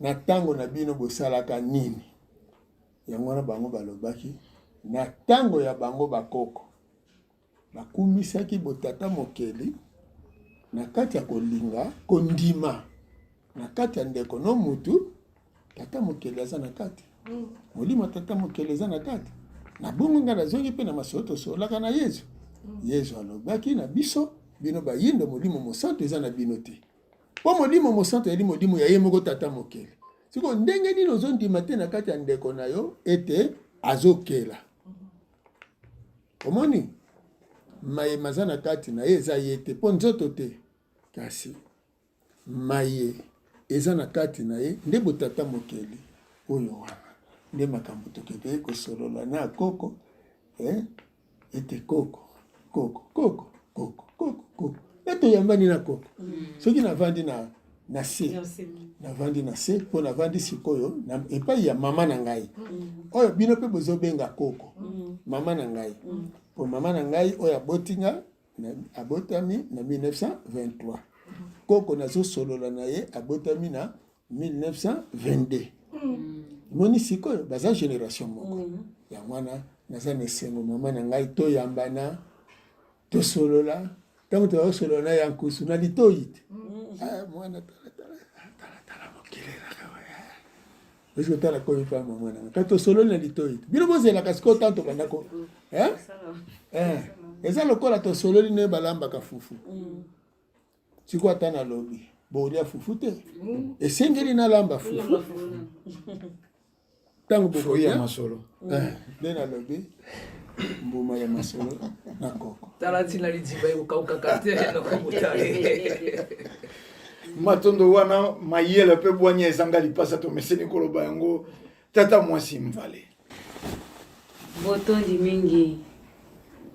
Na tango na bino bosalaka nini? Yango wana bango balobaki, na tango ya bango bakoko bakumisaki botata mokeli na kati ya kolinga kondima na kati ya ndeko no mutu. Tata mokeli aza na kati, molimo ya tata mokeli eza na kati. Na bongo ngai nazongi mpe na masolo tosololaka na Yezu. Yezu alobaki na biso, bino bayindo molimo mosantu eza na bino te, mpo molimo mosantu ezali molimo ya ye moko tata mokeli. Sikoyo ndenge nini ozondima te na kati ya ndeko na yo ete azokela? Omoni maye maza na kati na ye eza ye te, mpo nzoto te, kasi Maye eza na kati na ye nde botata mokeli oyo wana nde makambo tokendeki kosolola na koko eh, ete koko koko koko koko koko koko e toyambani na koko mm. Soki navandi na na se navandi na se mpo navandi sikoyo na epai ya mama na ngai mm. Oyo bino mpe bozobenga koko mm. Mama na ngai mpo mama na ngai oyo aboti nga abotami na 1923, koko nazosolola na ye abotami na 1922. Moni sikoyo baza generation moko. Yango wana naza na esengo mama na ngai toyambana tosolola. Ntango tozosolola na ya nkusu na litoi te, ah, mwana talatala talatala mokili elaka ozi kotala komi mpa mama na ngai kasi tosololi na litoi te. Bino bozelaka sikoyo ntango tobanda ko eh? Eh. Eza lokola tosololi nde balambaka fufu. Sikoyo ata nalobi bokolia fufu te, esengeli nalamba fufu ntango bokolia masolo eh, nde nalobi mbuma ya masolo na koko. Tala ntina liziba ekokaukaka te nakobotale. Matondo wana mayele mpe bwanya ezanga lipasa, tomeseni koloba yango. Tata mwasi Mvale. Botondi mingi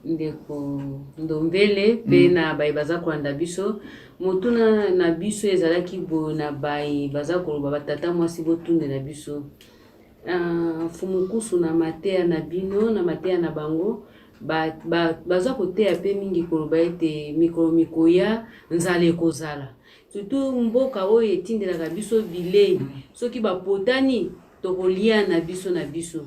ndeko Ndombele mpe na baye baza kolanda biso. Motuna na biso ezalaki boye na baye baza koloba batata mwasi botundela biso. Uh, Mfumu na mateya na bino na mateya na bango ba, ba, baza koteya mpe mingi koloba ete mikolo mikoya nzala ekozala, surtout mboka oyo etindelaka biso bilei, soki bapotani tokolia na biso na biso.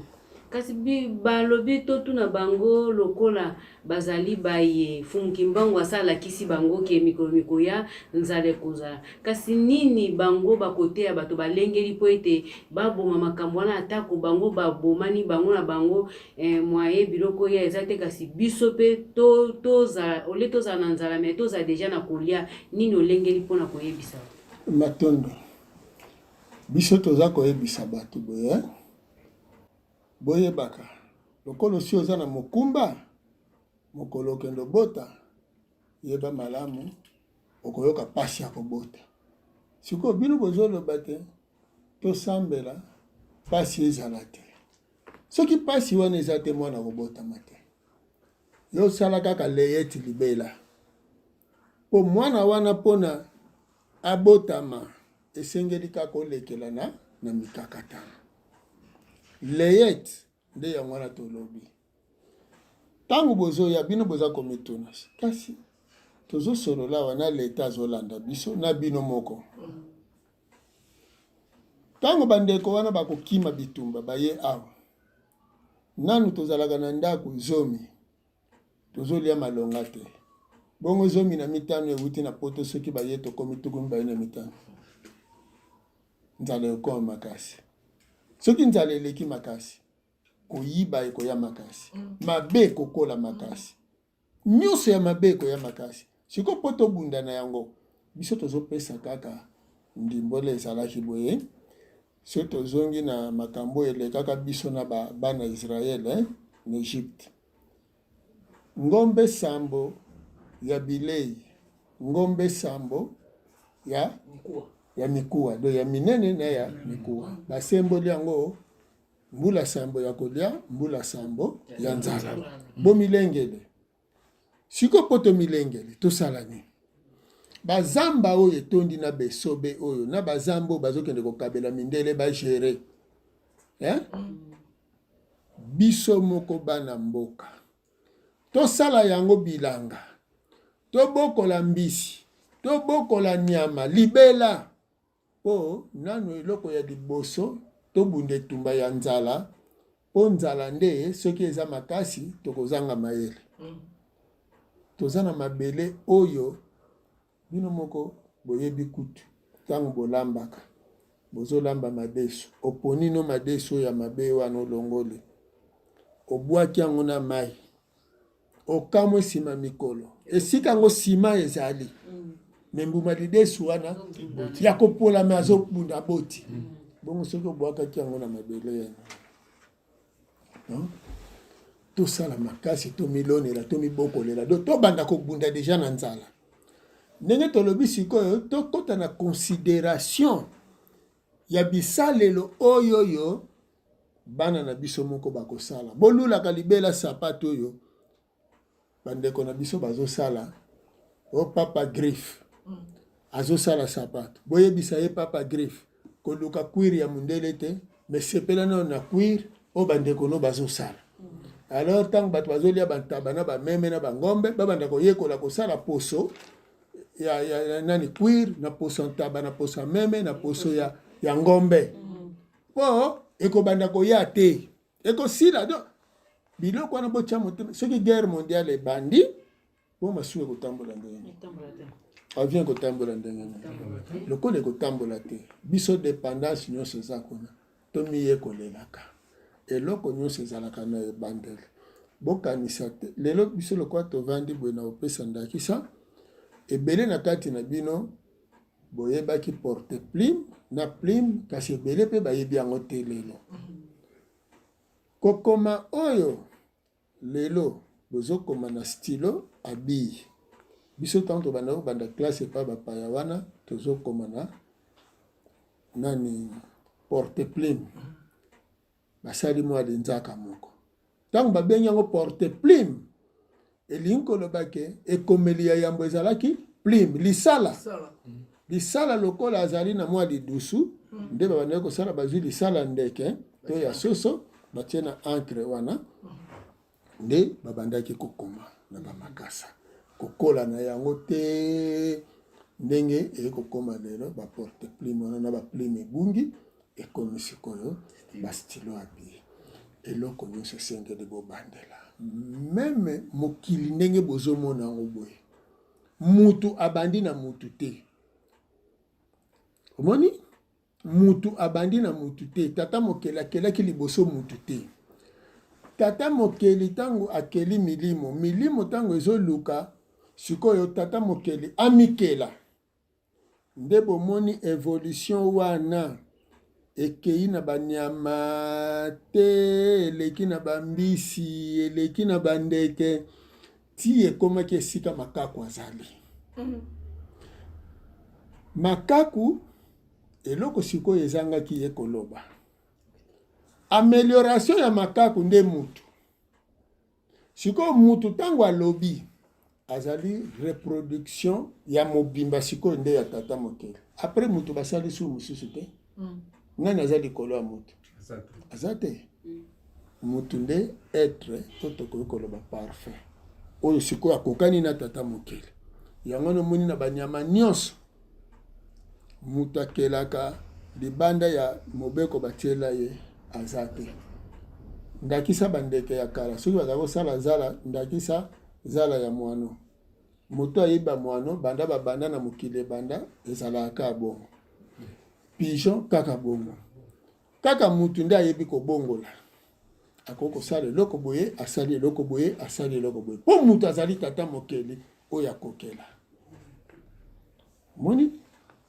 Kasi balobi totuna bango lokola bazali baye Mfumu Kimbangu asi alakisi bango ke mikolo mikoya nzala ekozala. Kasi nini bango bakoteya bato balengeli mpo ete baboma makambo wana atako bango babomani bango na bango eh, mwaye biloko eya eza te, kasi biso mpe to tozala olie tozala na nzala me tozala deja na kolia. Nini olengeli mpo na koyebisa? Matondo. Biso toza koyebisa bato boye, boyebaka lokola osi oza na mokumba, mokolo okende obota, yeba malamu okoyoka pasi ya kobota. Sikoyo bino bozoloba te tosambela pasi ezala te. Soki pasi wana eza te, mwana akobotama te. Yo sala kaka leyeti libela po mwana wana mpona abotama esengeli kaka olekela na, na mikakatano. Leyeti. Nde yango wana tolobi. Ntango bozoya bino boza komituna kasi tozosolola awa na leta azolanda biso na bino moko. Ntango bandeko wana bakokima bitumba baye awa, nanu tozalaka na ndako zomi tozolia malonga te, bongo 15 ewuti na poto, soki baye tokomi 25, nzala ekokoma makasi. Soki nzala eleki makasi, koyiba ekoya makasi, mabe ekokola makasi, nyonso ya mabe ekoya makasi. Sikoyo mpo tobunda na yango, biso tozopesa kaka ndimbola ezalaki boye. Soki tozongi na makambo oyo elekaka biso na bana Israël eh, na Egypte, ngombe sambo ya bilei, ngombe sambo ya ya mikuwa, do ya minene na ya mikuwa, basemboli yango mbula sambo ya kolia, mbula sambo ya nzala. Bomilengele sikoyo, mpo tomilengele tosala nini? Bazamba oyo etondi na besobe oyo na bazamba oyo bazokende kokabela mindele bagere eh? Biso moko bana mboka tosala yango bilanga, tobokola mbisi, tobokola nyama libela. Po nanu eloko ya liboso tobunda etumba ya nzala po nzala nde soki eza makasi tokozanga mayele. Toza na mabele oyo bino moko boyebi kutu tango bolambaka bozolamba madesu oponi no madesu oyo ya mabe wana olongoli obwaki yango na mayi Okamwe sima mikolo esika yango sima ezali me mbuma lidesu wana ya kopola me azobunda aboti bongo soki obwakaki yango na mabele ya tosala makasi tomilonela tomibokolela do tobanda kobunda deja na nzala ndenge tolobi sikoyo tokɔta na consideration ya bisalelo oyoyo Bana na biso moko bakosala. Bolulaka libela sapato oyo bandeko na biso bazosala. O papa griffe azosala sapato, boyebisa ye papa griffe koluka cuir ya mundele te, mais sepela nano na cuir oyo bandeko no bazosala. Alors ntango bato bazolia bantaba na bameme na bangombe, babanda koyekola kosala poso ya, ya, ya nani cuir na poso ya ntaba na poso ya meme na poso ya, ya ngombe mpo ekobanda koya te, ekosila. Donc biloko wana botya motema, soki guerre mondiale ebandi, bo masuwa ekotambola ndenge nini? Avion ekotambola ndenge nini? Lokola ekotambola te, biso dependance nyonso eza kuna, tomiyekolelaka eloko nyonso ezalaka na ebandeli. Bokanisa te lelo biso lokola tovandi boye, na kopesa ndakisa ebele na kati na bino Boyebaki porte plume na plume kasi ebele pe bayebi yango te lelo. Kokoma oyo lelo bozokoma na stylo à bille. Biso tango tobanda kobanda classe epa bapaya wana tozokoma na nani porte plume. Basali mwa linzaka moko. Ntango babengi yango porte plume, elingi koloba ke ekomeli ya yambo ezalaki plume, lisala. Lisala lokola azali na mwa lidusu, nde babandaki kosala, bazwi lisala ndeke to ya soso, batie na encre wana, nde babandaki kokoma na bamakasa. Kokola na yango te ndenge eye kokoma lelo, ba porte plume wana na ba plume ebungi, Ekomi sikoyo ba stylo à bille. Eloko nionso esengeli bobandela. Meme mokili ndenge bozomona yango boye, mutu abandi na mutu te. Omoni? Mutu abandi na mutu te. Tata mokeli akelaki liboso mutu te. Tata mokeli tango akeli milimo, milimo tango ezoluka sikoyo tata mokeli amikela. Nde bomoni evolution wana ekeyi na ba nyama te eleki na ba mbisi eleki na ba ndeke ti ekomaki esika makaku azali. Makaku eloko sikoyo ezangaki ye koloba. Amelioration ya makaku nde mutu. Sikoyo mutu tango alobi azali reproduction ya mobimba sikoyo nde ya tata mokeli. Après mutu basali su mususu te. Nani aza likolo ya mutu? Aza te. Mutu nde etre oyo tokoki koloba parfait, oyo sikoyo akokani na tata mokeli. Yango wana omoni na banyama nyonso moto akelaka libanda ya mobeko batiela ye aza te. Ndakisa bandeke ya kala soki bazala kosala zala, ndakisa zala ya mwano, moto ayebi ba mwano banda babanda na mokili ebanda ezalaka kaka bongo, pigeon kaka bongo. Kaka mutu nde ayebi kobongola. Akoki kosala eloko boye, asali eloko boye, asali eloko boye. Po mutu azali tata mokeli oyo akokela. Moni?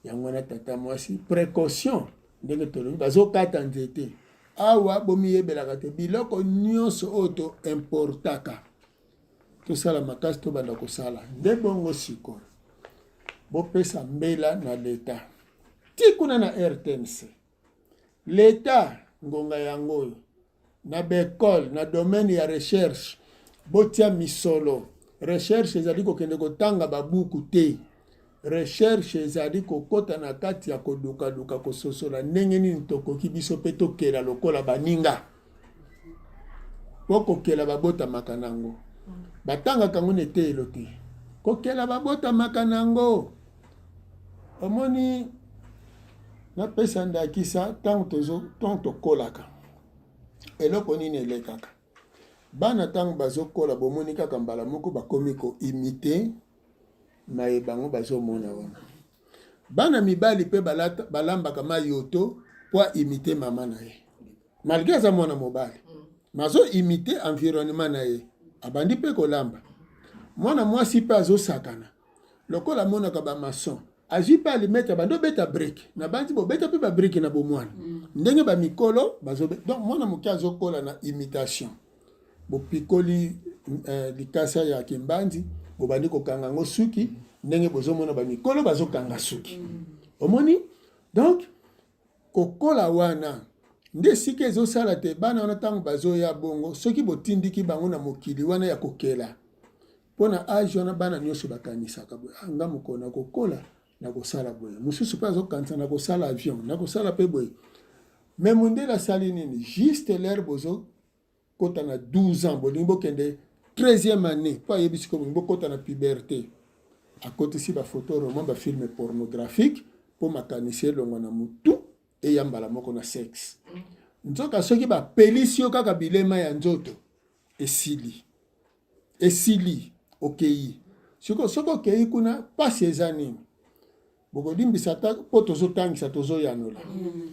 Yango wana tata mwasi, precaution ndenge tolobi bazokata nzete. Awa bomiyebelaka te biloko nyonso oyo to importaka. Tosala makasi tobanda kosala nde bongo sikoyo. Bopesa mbela na leta. Ti kuna na RTNC. L'etat ngonga yango oyo na ba ecole na domaine ya recherche botia misolo recherche ezali kokende kotanga ba buku te recherche ezali kokota na kati ya kolukaluka kososola ndenge nini tokoki biso pe tokela lokola baninga po kokela babotamaka nango batangaka yango na eteyelo te kokela babotamaka nango Omoni, napesa ndakisa, ntango tozo, ntango tokolaka, eloko nini elekaka? Bana ntango bazokola, bomoni kaka mbala moko bakomi ko imiter maye bango bazomona wana. Bana mibali mpe balata, balambaka mayoto mpo a imiter mama na ye. Malgre aza mwana mobali, mais azo imiter environnement na ye. Abandi mpe kolamba. Mwana mwasi mpe azosakana. Lokola amonaka ba maçon azui pe allumette abandi obeta brique nabanzi bobeta pe ba brique na bomwana mm. ndenge ba mikolo bazo donc mwana moke azokola na imitation bopikoli eh, likasa ya kimbanzi bobandi kokanga yango suki ndenge bozomona ba mikolo bazokanga suki mm. omoni donc kokola wana nde esika ezosala te bana wana ntango bazoya bongo soki botindiki bango na mokili wana ya kokela Mpo na age wana bana nioso bakanisaka boye ah nga mokolo nakokola nakosala boye mosusu mpe azokanisa nakosala avion nakosala mpe boye mais mondele asali nini juste l'heure bozokota na 12 ans bolingi bokende 13e année mpo ayebi sikoyo bolingi bokota na puberte akotisi bafoto roman bafilme pornographique mpo makanisi elongwa na motu eya mbala moko na sexe nzoka soki bapelisi yo kaka bilema ya nzoto esili Esili okeyi sikoyo soki okeyi kuna pasi eza nini bokolimbisa ata po tozotangisa tozoyanola mm.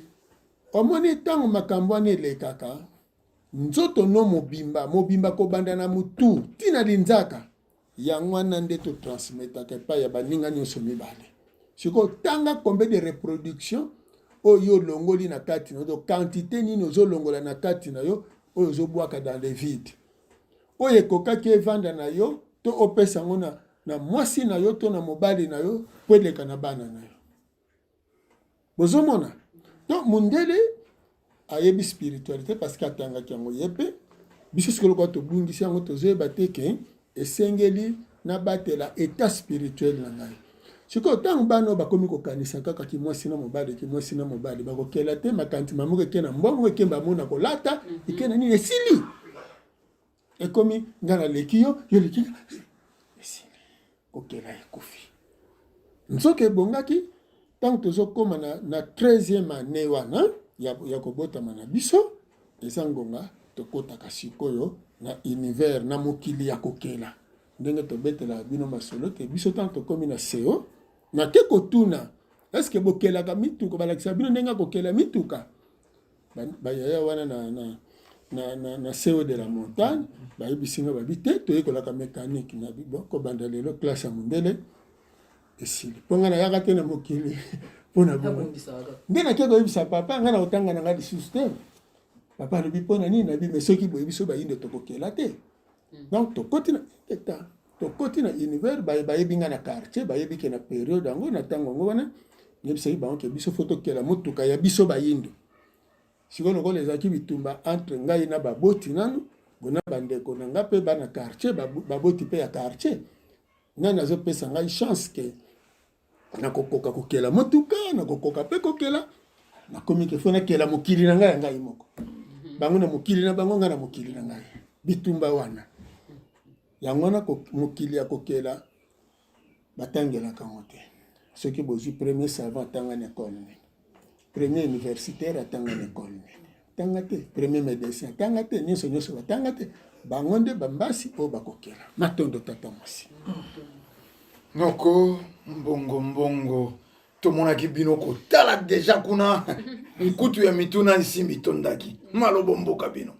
Omoni ntango makambo wana elekaka nzoto no mobimba mobimba kobanda na mutu ti na linzaka yango wana nde totransmetaka epai ya baninga nyonso mibale sikoyo tanga combien de reproduction oyo yo olongoli na kati na yo quantité nini ozolongola na kati na yo oyo ozobwaka dans le vide oyo ekokaki evanda na yo to opesa yango na, na mwasi na yo to na mobali na yo mpo eleka na bana na yo. Bozomona? Donc mundele ayebi spiritualité parce que atangaki yango ye mpe. Biso sikoyo lokola tobungisi yango tozoyeba te ke esengeli nabatela etat spirituel na ngai. Sikoyo ntango bana oyo bakomi kokanisa kaka kimwasi na mobali kimwasi na mobali bakokela te makanisi mamoko eke na mbongo eke bamona kolata eke na nini esili ekomi nga naleki yo yo leki esili kokela ekufi nzoka ebongaki ntango tozokoma na, na 13e année wana ya, ya kobotama na biso eza ngonga tokotaka sikoyo na univers na mokili ya kokela Ndenge tobetelaka bino masolo te biso tango tokomi na CO nake kotuna est-ce que bokelaka mituka balakisa bino ndenge ya kokela mituka bayaya wana na, na, na, na, na CO de la montagne bayebisi nga babi te toyekolaka mécanique na kobanda lelo classe ya mondele esili mpo nga nayaka te na mokili mpo na bongo nde nake koyebisa papa nga na kotanga na nga lisusu te papa alobi mpo na nini nabi me soki boye biso bayindo tokokela te Donc tokoti na eta tokoti na univers baye bayebi nga na quartier bayebi ke na periode yango na ntango yango wana nayebisaki bango ke biso fo tokela motuka ya biso bayindo sikoyo lokola ezalaki bitumba entre ngai na baboti nanu bona bandeko na nga mpe bana quartier baboti mpe ya quartier nani azopesa ngai chance ke nakokoka kokela motuka nakokoka mpe kokela nakomi ke fo nakela mokili na ngai ya ngai moko. Bango na mokili na bango, ngai na mokili na ngai. Bitumba wana. Yango wana mokili ya kokela batangelaka yango te. Soki bozwi premier savant atanga na ekole nini, premier universitaire atanga na ekole nini, atanga te, premier medecin atanga te, nyonso nyonso batanga te. Bango nde bambasi oyo bakokela. Matondo tata mwasi. Noko mbongo mbongo tomonaki bino kotala deja kuna nkutu ya mituna nsimbi tondaki malobo mboka bino.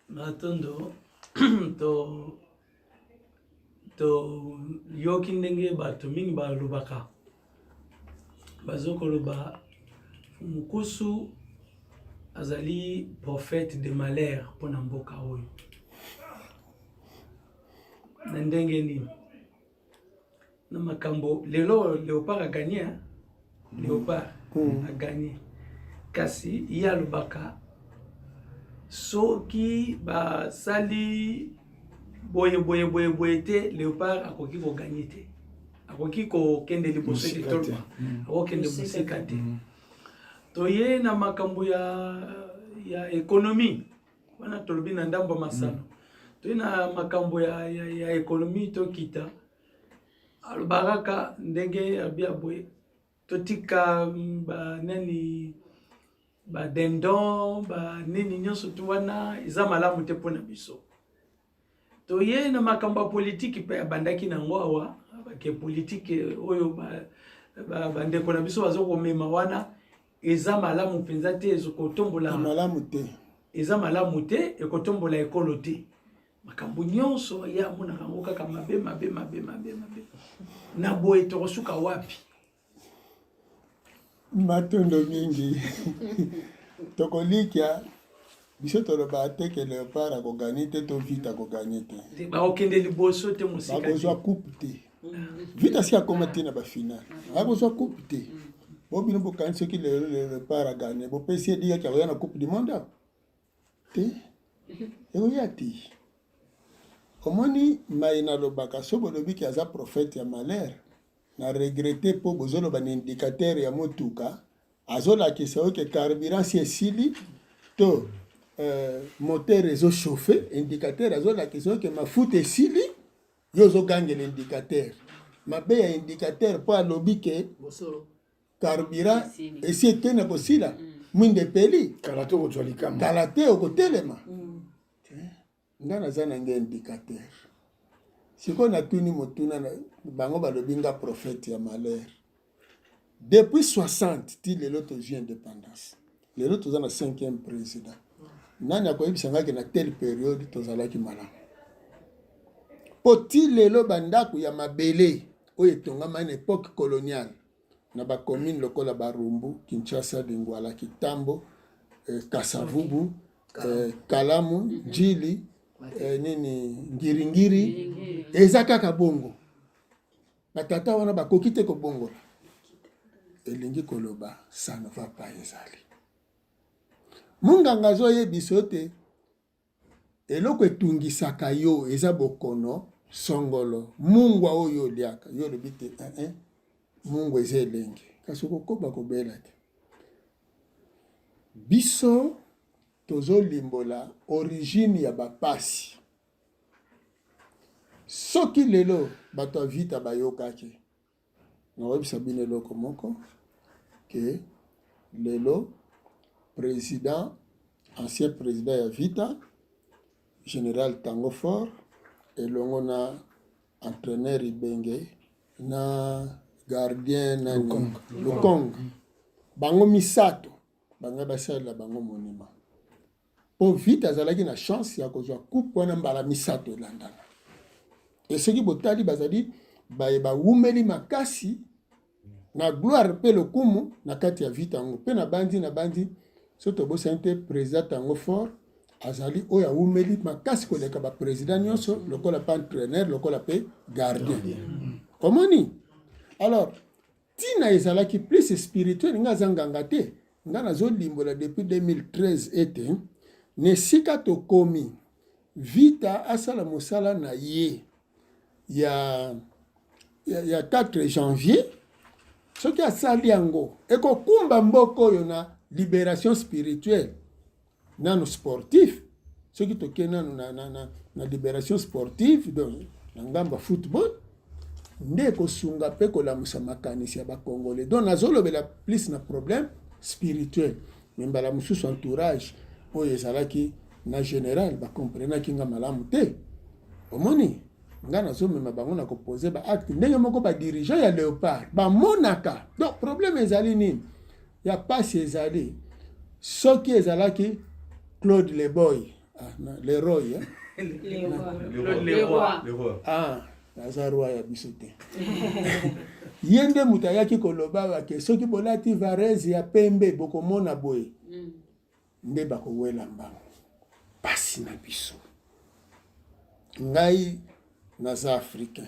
Matondo to toyoki ndenge bato mingi balobaka, bazokoloba Mukusu azali prophète de malheur mpo na mboka oyo. Na ndenge nini? Na makambo lelo Leopard a gagné, hein? Leopard a gagné, kasi ye alobaka soki basali boye boye boye boye te, Leopard akoki koganye te, akoki kokende liboso te, toloba akokende mosika te. Toye na makambo ya, ya économie wana, tolobi na ndambo ya masano. Toye na makambo ya, ya, ya économie, tokita alobaka kaka ndenge abia boye, totika banani badendon banini nyonso tu wana eza malamu te mpona biso. Toye na makambo ya politiki mpe abandaki nango awa bake politiki oyo bandeko na biso baza komema wana eza malamu mpenza te, ekotombola malamu te, eza malamu te, ekotombola ekolo te. Makambo nyonso ye amonaka yango kaka mabe mabe mabe mabe mabe. Na boye tokosuka wapi? Matondo mingi. Tokolikia biso tolobaka te ke Leopard akoganye te to Vita akoganye te. Bakokende liboso te, mosika te. Bakozwa coupe te. Vita si akoma te na bafinale, akozwa coupe te. Bo bino bokani soki lelo Leopard aganye, bopesi ye diyaki akoya na Coupe du monde awa te, ekoya te. Omoni mai nalobaka, so bolobi ke aza prophète ya malheur, na regrette po bozoloba na indicateur ya motuka azolakisa yo ke carburant si esili to moteur ezo chauffe, indicateur azolakisa yo ke mafuta esili, yo ozogangela indicateur. Mabe ya indicateur po alobi ke carburant esi ekende kosila, mwinda epeli, kala te okozwa likama, kala te okotelema. Nga naza na nge indicateur. Sikoyo natuni motuna na bango, balobi nga prophète ya malheur. Depuis 60 ti lelo tozwi indépendance, lelo toza na 5e président, nani akoyebisa nga ke na telle période tozalaki malamu? Po ti lelo bandako ya mabele oyo etongamaki na époque coloniale na bacommune lokola Barumbu, Kinshasa, Lingwala, Kitambo, Kasavubu, Kalamu, Njili, nini Ngiringiri, eza kaka bongo. Batata wana bakoki te kobongola. Elingi koloba ça ne va pas ezali. Munganga azoyebisa yo te eloko etungisaka yo eza bokono songolo mungwa oyo oliaka, yo olobi te eh, eh, mungwa eza elenge, kasi okokoba kobela te. Biso tozolimbola origine ya bapasi. Soki lelo bato ya Vita bayokaki, nakoyebisa bino eloko moko ke lelo président, ancien président ya Vita, général Tango Fort, elongo na entraîneur Ibenge na gardien nani Lukong, bango misato bangai basalela bango monument. Po Vita azalaki na chance ya kozwa coupe wana mbala misato elandana. E soki botali bazali baye bawumeli makasi na gloire pe lokumu na kati ya Vita yango. Pe na bandi na bandi so tobosani te président Tango Fort azali oyo awumeli makasi koleka ba président nyonso, lokola pe entraîneur, lokola pe gardien. Omoni? Alors tina ezalaki plus spirituel, nga aza nganga te, nga nazolimbola depuis 2013 ete na esika tokomi Vita asala mosala na ye ya, ya, ya 4 janvier. Soki asali yango ekokumba mboka oyo na libération spirituelle. Nanu sportif, soki toke nanu na, na, na, na liberation sportive, donc na ngambo ya football nde ekosunga mpe kolamusa makanisi ya ba Congolais. Donc nazolobela plus na problème spirituel, mais mbala mosusu entourage oyo ezalaki na general ba comprenaki nga malamu te. Omoni nga nazomema bango na kopose ba acte ndenge moko ba dirigeant ya Leopard bamonaka. Donc problème ezali nini? Ya pasi ezali soki ezalaki Claude Leboy, ah, na, Leroy, eh? Leroy. Leroy. Leroy. Ah, naza roi ya biso te. Ye nde moto ayaki koloba bake soki bolati varese ya pembe bokomona boye nde bakowela mbango. Pasi na biso. Ngai naza africain,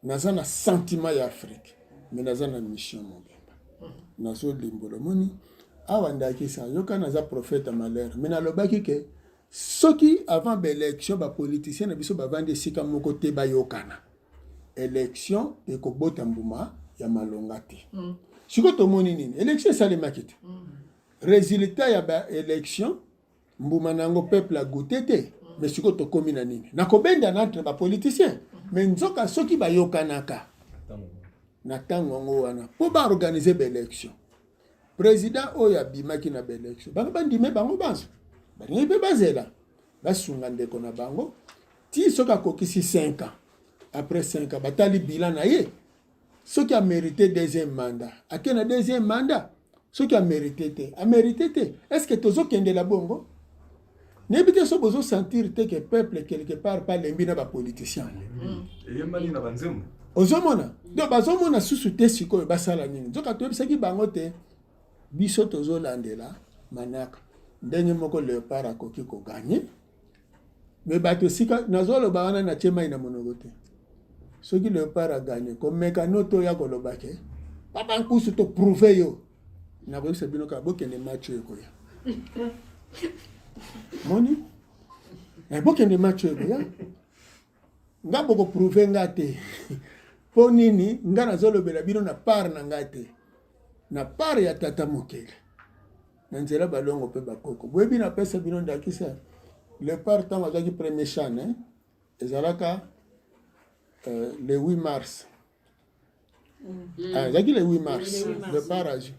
naza na sentiment ya Afrique, mais naza na mission mobimba. Nazolimbola omoni awa ndakisa yoka naza prophète ya malheur, mais nalobaki ke soki avant ba election ba politiciens na biso bavandi esika moko te bayokana, election ekobota mbuma ya malonga te. Sikoyo tomoni nini? Election esalemaki te. Resultat ya ba election mbuma na yango peuple a goûter te. Mais sikoyo tokomi na nini? Na kobendana entre ba politiciens. Mais nzoka soki bayokanaka na ntango yango wana mpo ba organiser ba election, président oyo abimaki na ba election bango bandime bango banso balingi mpe bazela basunga ndeko na bango ti soki akokisi 5 ans. Après 5 ans batali bilan na ye, soki amérite deuxième mandat ake na deuxième mandat, soki amérite te amérite te. Est ce que tozokendela bongo? Nayebi te so bozosentir te ke peuple quelque part pa lembi na bapoliticien. Eyembani na banzembo. Ozomona donc bazomona susu te sikoyo basala nini. Nzoka toyebisaki bango te biso tozolandela manaka ndenge moko Leopard akoki koganye, me bato esika nazoloba wana natie mai na monoko te. Soki Leopard aganye, komeka no to ya koloba ke papa Nkusu to prouve yo, nakoyebisa bino kaka bokende match oyo ekoya. Moni bokende match oyo ekoya, nga bokoprouve nga te. Mpo nini? Nga nazolobela bino na part na nga te, na part ya tata mokeli na nzela balongo mpe bakoko. Boyebi napesa bino ndakisa Leopard ntango azwaki premier chan, eh? Ezalaka le 8 mars. Ah, ezalaki le 8 mars. Le 8 mars. Leopard azwi,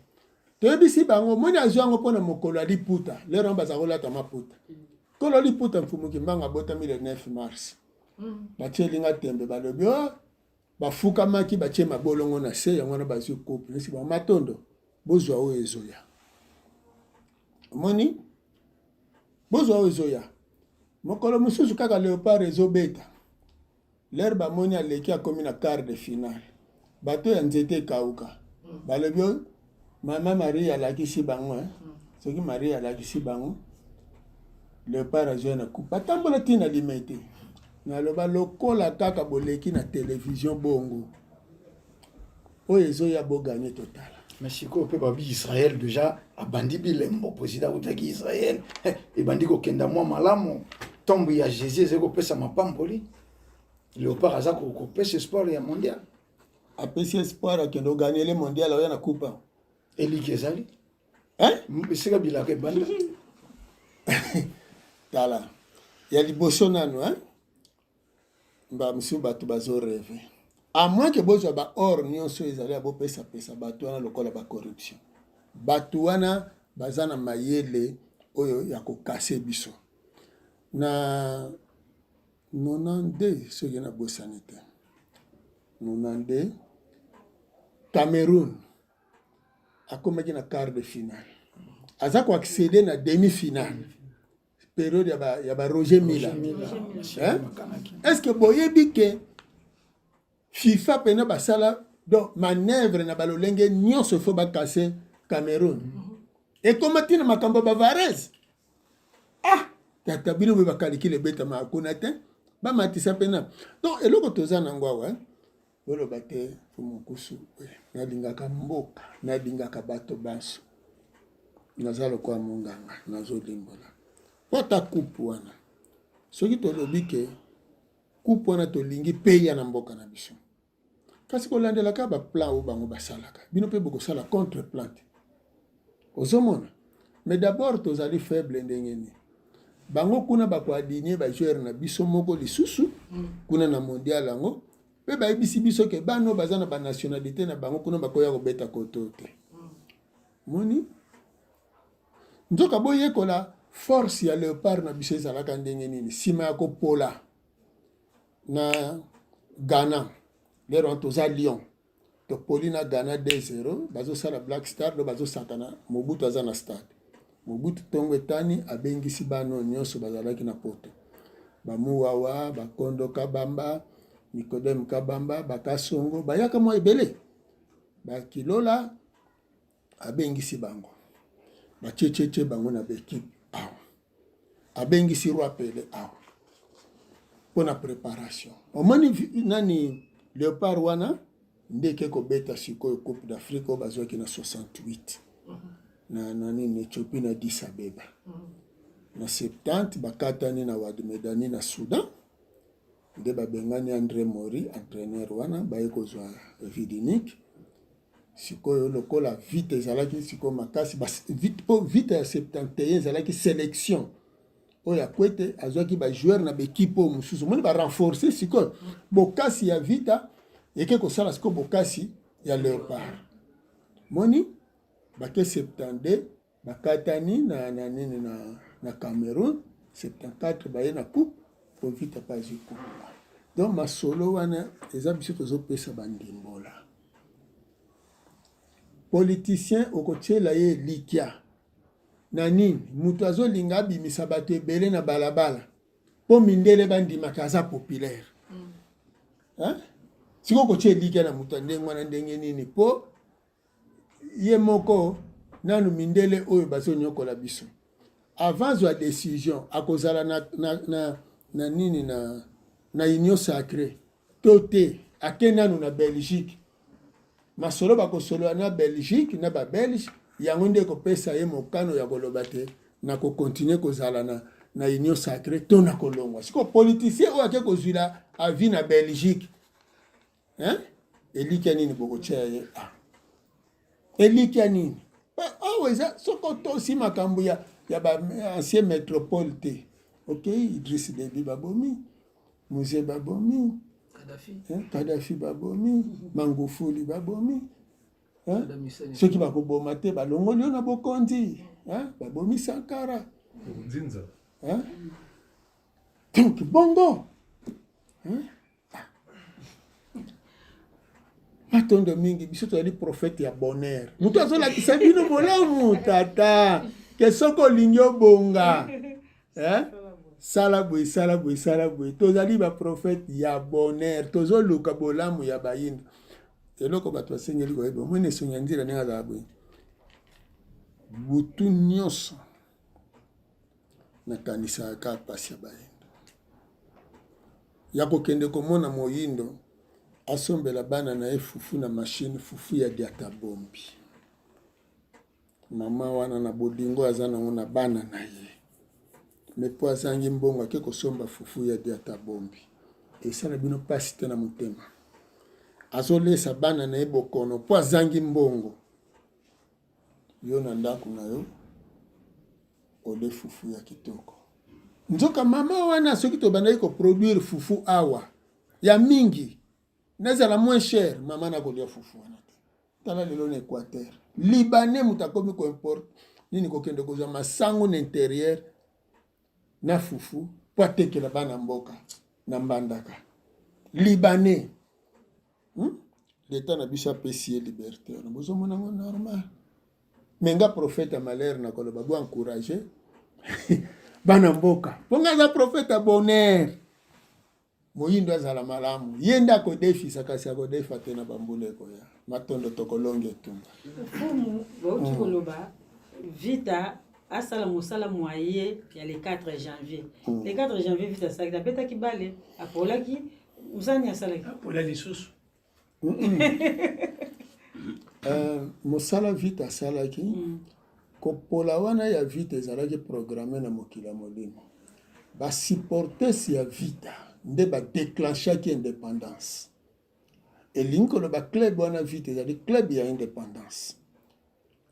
toyebisi bango moni azwi yango mpona mokolo ya liputa, lero yango baza kolata maputa. Kolo liputa Mfumu Kimbangu abotami le 9 mars. Batieli nga tembe, balobi o bafukamaki batie mabolongo na se, yango wana bazwi coupe. Nesi bango matondo, bozwa oyo ezoya. Omoni bozwa oyo ezoya. Mokolo mosusu kaka Leopard ezobeta, lere bamoni aleki akomi na quart de finale, bato ya nzete ekauka balobi o mama Marie alakisi bango, eh? Soki Marie alakisi bango, Leopard azwa na coupe, batambola ntina Limete. Naloba lokola kaka boleki na télévision bongo oyo ezoya boganye totala. Mais sikoyo mpe babi Israël déjà abandi bilembo, président autaki Israël, ebandi kokenda mwa malamu, tombe ya Jésus ezali kopesa mapamboli, Léopard aza kopesa espoir ya mondial. Apesi espoir akende oganyele mondial, oya na coupe. Eliki ezali Hein? Esika bilaka ebanda. Tala ya liboso nanu, hein? Mbala mosusu bato bazoreve, à moins ke bozwa baor nyonso ezali ya bopesapesa bato wana lokola bacorruption. Bato wana baza na mayele oyo ya kokase biso na 92, soki nabosani te, 92 Cameroun akomaki na quart de finale, aza koaccéder na demi finale, période ya ba Roger Mila. Hein? Est-ce que boyebi ke FIFA pena basala donc manœuvre na balolenge nyonso fo bakase Cameroun, ekoma ntina makambo ya bavarese? Ah tata, bino boye bakalikile ebetamaka kuna te, bamatisa pena. Donc eloko toza nango awa, boloba te Mfumu Nkusu, nalingaka mboka, nalingaka bato banso, naza lokola monganga, nazolimbola po ata coupe wana, soki tolobi ke coupe wana tolingi mpe ya na mboka na biso, kasi kolandelaka baplan oyo bango basalaka, bino mpe bokosala contre plan te. Ozomona, mais d'abord tozali faible ndenge nini? Bango kuna bako aligner ba joueurs na biso moko lisusu kuna na mondial yango pe bayebisi biso ke bana oyo baza na ba nationalite na bango kuna bakoya kobeta koto te. Moni? Nzoka boyekola force ya leopard na biso ezalaka ndenge nini nsima ya kopola na Ghana lero wana toza Lyon topoli na Ghana 2-0 bazosala Black Star do bazosakana Mobutu aza na stade Mobutu ntongo etani abengisi bana oyo nyonso bazalaki na poto bamuwawa bakondo kabamba Nicodème Kabamba bakasongo bayaka mwa ebele bakilola abengisi bango batietietie bango na baekipe awa abengisi roi pele awa mpo na préparation omoni nani leopard wana nde eke kobeta sikoyo coupe d'afrique oyo bazwaki na 68 na, na nini ethiopie na addis abeba na 70 bakatani na wadmedani na soudan nde babengani andre mori entraîneur wana baye kozwa vidinik Sikoyo lokola vita ezalaki sikoyo makasi vite po vita ya 71 ezalaki selection oyo ya Kwete azwaki ba joueur na ba equipe oyo mosusu omoni ba renforcer sikoyo bokasi ya vita eke kosala sikoyo bokasi ya Leopard moni bake 72 bakatani na, na nini na, na Cameroun 74 baye na coupe po Vita pe azwi coupe donc masolo wana eza biso tozopesa bandimbola politicien okotiela ye elikya na nini moto azolinga abimisa bato ebele na balabala mpo mindele bandimaka aza populaire mm. Hein? Sikoyo okotia elikya na moto ya ndenge wana ndenge nini mpo ye moko nanu mindele oyo bazonyokola biso avant azwa decision akozala na, na, na, na nini na, na union sacrée to te ake nanu na Belgique masolo bakosolola na Belgique na babelge yango nde ekopesa ye mokano ya koloba te na kokontinue kozala na, na union sacrée to na kolongwa sikoyo politicien oyo ake kozwila avis na Belgique Hein? Elikya nini bokotia ye ah. Elikya nini? Awa eza soki otosi makambo ya, ya ba ancien métropole te. Ok, Idriss Deby babomi, Mzee babomi, Kadhafi, hein? Kadhafi babomi, Mangufuli babomi. Hein? Soki bakoboma te balongoli yo na bokonzi, hein? Babomi Sankara. Nzinza. Hein? Donc bongo. Hein? Matondo mingi, biso tozali prophète ya bonheur. Moto azolakisa bino bolamu tata, ke soki olingi obonga eh? sala boye sala boye sala boye. Tozali ba prophète ya bonheur, tozoluka bolamu ya bayindo. Eloko bato basengeli koyeba, omoni esongi ya nzela ndenge azala boye butu nyonso nakanisaka kaka mpasi ya bayindo ya kokende komona moyindo asombela bana na ye fufu na machine fufu ya diatabombi mama wana na bolingo aza nango na bana na ye me mpo azangi mbongo ake kosomba fufu ya diatabombi esala bino mpasi te na motema azolesa bana na ye bokono mpo azangi mbongo Yo na ndako na yo ole fufu ya kitoko. Nzoka mama wana soki tobandaki ko produire fufu awa ya mingi nazala moins cher, mama nakolia fufu wana te. Tala lelo na Equateur, Libanais moto akomi ko importe nini kokende kozwa masango na interieur na fufu mpo atekela bana mboka na Mbandaka. Libanais Hmm? L'etat na biso apesi ye liberte wana bozomona yango normal. Mais nga prophète ya malheur na koloba bo encourager bana mboka mpo nga aza prophète ya bonheur. Moyindo azala malamu, ye nde akodefisa kasi akodefa te na bambula ekoya. Matondo tokolonga etumba. Mfumu bauti koloba Vita asala mosala mwa ye ya le 4 janvier. Le 4 janvier Vita asalaki abetaki bale apolaki mosala nini asalaki? Apola lisusu. Mosala Vita asalaki kopola wana ya Vita ezalaki programme na mokili ya molimo. Ba supporters ya Vita nde ba declenchaki independance. Elingi koloba club wana Vita ezali club ya independance.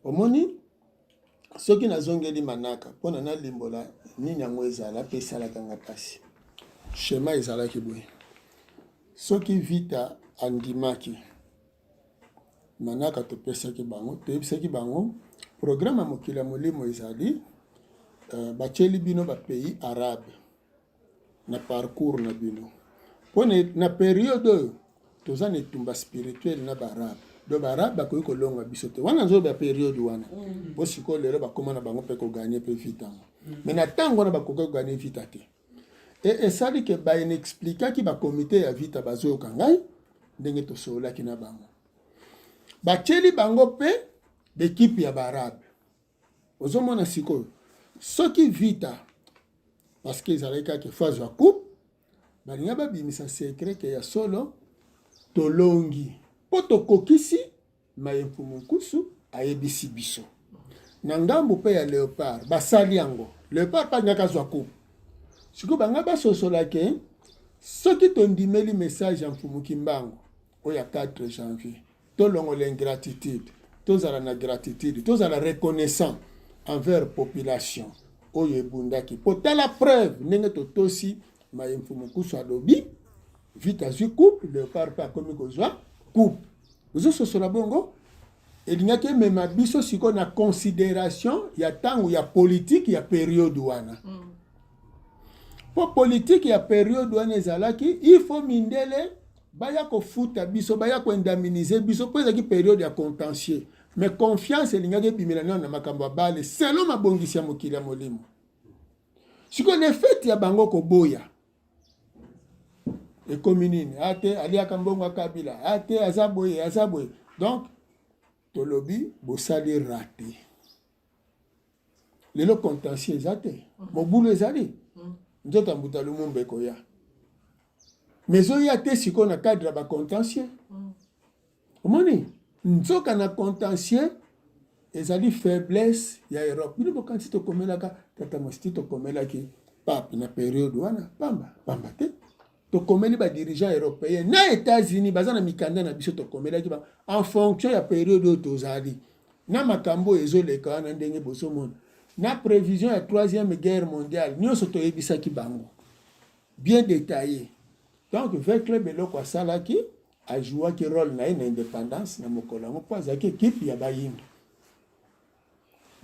Omoni? Soki nazongeli manaka mpo na nalimbola nini yango ezala mpe esalaka nga mpasi. Schéma ezalaki boye. Soki Vita andimaki manaka topesaki bango, toyebisaki bango programme ya mokili ya molimo ezali uh, batieli bino ba pays arabe na parcours na bino mpo na periode oyo toza na etumba spirituel na baarabe donc baarabe bakoki kolonga biso te wana nzoloba ya periode wana mpo mm. sikoyo lelo bakoma na bango mpe koganye mpe vita yango mm. mais na ntango wana bakoki koganye vita te e esali ke bainexplikaki bakomite ya vita bazoyoka ngai ndenge tosololaki na bango batieli bango mpe bekipe ya baarabe Ozomona sikoyo soki Vita parce que ezalaki kaka faut azwa coupe balinga babimisa secret ke ya solo tolongi mpo tokokisi maye Mfumu Nkusu ayebisi biso. Na ngambo mpe ya Leopard basali yango, Leopard mpe alingaki azwa coupe. Sikoyo banga basosola ke soki tondimeli message ya Mfumu Kimbangu oyo ya 4 janvier Tolongola ingratitude, tozala na gratitude, tozala reconnaissant envers population oyo ebundaki. Po tala preuve ndenge totosi maye Mfumu Nkusu alobi, Vita azwi coupe, Leopard pe akomi kozwa coupe. Ozososola bongo? Elingaki emema biso sikoyo na consideration ya tango ya politique ya periode wana. Po politique ya periode wana ezalaki il faut mindele baya kofuta biso, baya ko indemniser biso po ezalaki periode ya contentieux. Mais confiance elingaki ebimela nano na makambo ya bale selon mabongisi ya mokili ya molimo. Sikoyo le fait ya bango koboya ekomi nini? Ate aliaka mbongo ya Kabila, ate aza boye, aza boye. Donc tolobi bosali rate. Lelo contentieux eza te, mobulu ezali. Nzoto ya Mbuta Lumumba ekoya. Mais ezoya te sikoyo na cadre ya ba contentieux. Omoni? Nzoka na contentieux ezali faiblesse ya Europe. Bino bokanisi tokomelaka tata mwasi tokomelaki pape na periode wana pamba pamba te. Tokomeli ba dirigeants européens na États-Unis baza na mikanda na biso tokomelaki ba en fonction ya periode oyo tozali na makambo oyo ezoleka wana ndenge bozomona na prévision ya troisième guerre mondiale nyonso toyebisaki bango bien détaillé. Donc V-Club eloko asalaki ajouaki rôle na ye na indépendance na mokolo yango mpo azalaki ekipe ya bayindo.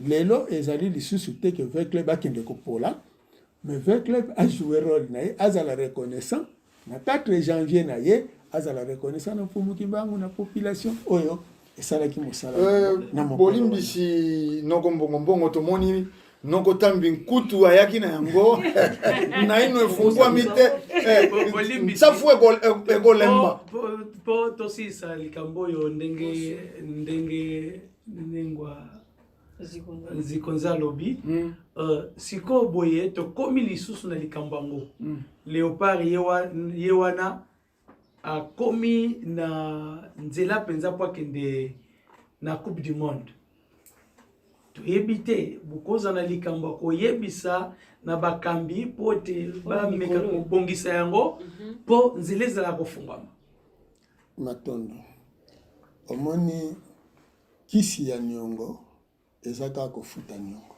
Lelo ezali lisusu te que V-Club akende kopola, mais V-Club a jouer rôle na ye, azala reconnaissant na 4 janvier na ye, azala reconnaissant na Mfumu Kimbangu na population oyo esalaki mosala na mokolo. Bolimbisi noko mbongo mbongo tomoni noko tambi nkutu ayaki na yango naino efungwami te nsafu ekolemba po tosilisa likambo oyo ndenge ndenge nengwa nzikonzi alobi mm. uh, sikoyo boye tokomi lisusu na likambo yango mm. leopard ye wana akomi na nzela mpenza mpo akende na coupe du monde toyebi te bokozala na likambo ya koyebisa na bakambi mpo ete bameka kobongisa yango mpo nzela ezala kofungwama. Matondo. Omoni kisi ya niongo eza kaka kofuta niongo.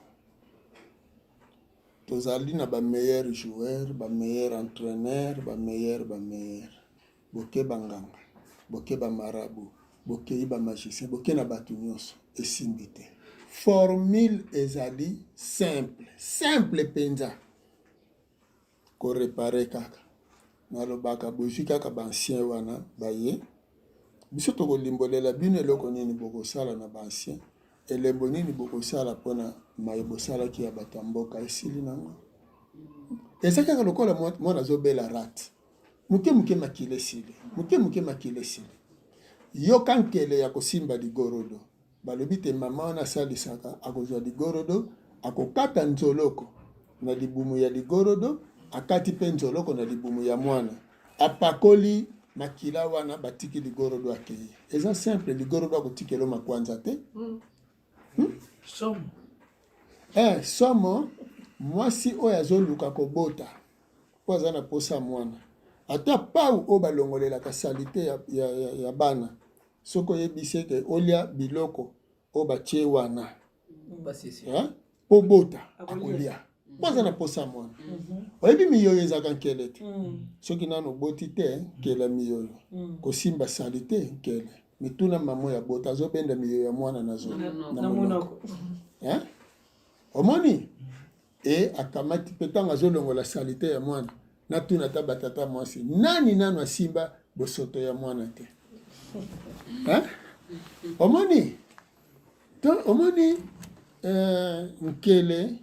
Tozali na ba meilleurs joueurs, ba meilleurs entraineurs, ba meilleurs ba meilleurs. Boke ba nganga, boke ba marabout, bokeyi ba magiciens, boke na batu nionso esimbi te. Formule ezali simple, simple penza. Ko reparer kaka. Nalobaka bozui kaka ba anciens wana baye, biso tokolimbolela bino eloko nini bokosala na ba anciens, elembo nini bokosala pona maye bosalaki ya bato ya mboka esili nango. Eza kaka lokola mwana azobela rate. Moke moke makila esili, moke moke makila esili. Yoka nkele ya kosimba ligorodo. Balobi te mama wana asalisaka akozwa ligorodo, akokata nzoloko na libumu ya ligorodo, akati pe nzoloko na libumu ya mwana, apakoli makila wana, batiki ligorodo akeyi. Eza simple, ligorodo akotikelo makwanza te. Hmm? Somo. Eh, somo, mwasi oyo azoluka kobota po aza na posa ya mwana, ata pau oyo balongolelaka salite ya, ya, ya, ya bana, soki oyebisi ete olia biloko oyo batie wana. Po bota akolia po aza na posa ya mwana. Oyebi miyoyo ezalaka nkele te. Soki nanu oboti te nkele ya miyoyo. Kosimba salite nkele. Mituna mama oyo abota azobenda miyoyo ya mwana na zolo na monoko. Omoni? E akamati pe ntango azolongola salite ya mwana natuna ata batata mwasi nani nanu asimba bosoto ya mwana te? Omoni? To omoni eh, nkele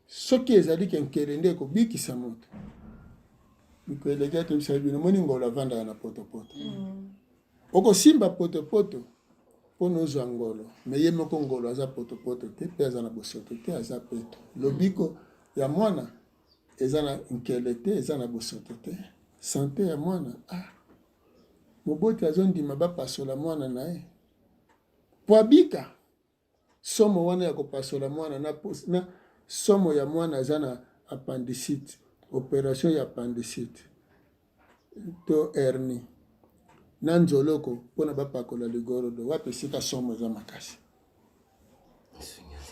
soki ezali ke nkele nde ekobikisa moto mikolo eleki atoyebisa bino omoni ngolo avandaka na potopoto mm. okosimba potopoto mpo na ozwa ngolo me ye moko ngolo aza potopoto te mpe aza na bosoto te aza peto lobiko ya mwana eza na nkele te eza na bosoto te sante ya mwana ah moboti azondima bapasola mwana na ye Po abika, somo wana ya kopasola mwana na, na somo ya mwana aza na appendicite, operation ya appendicite to hernie na nzoloko mpona bapakola ligorodo, wapi esika somo eza makasi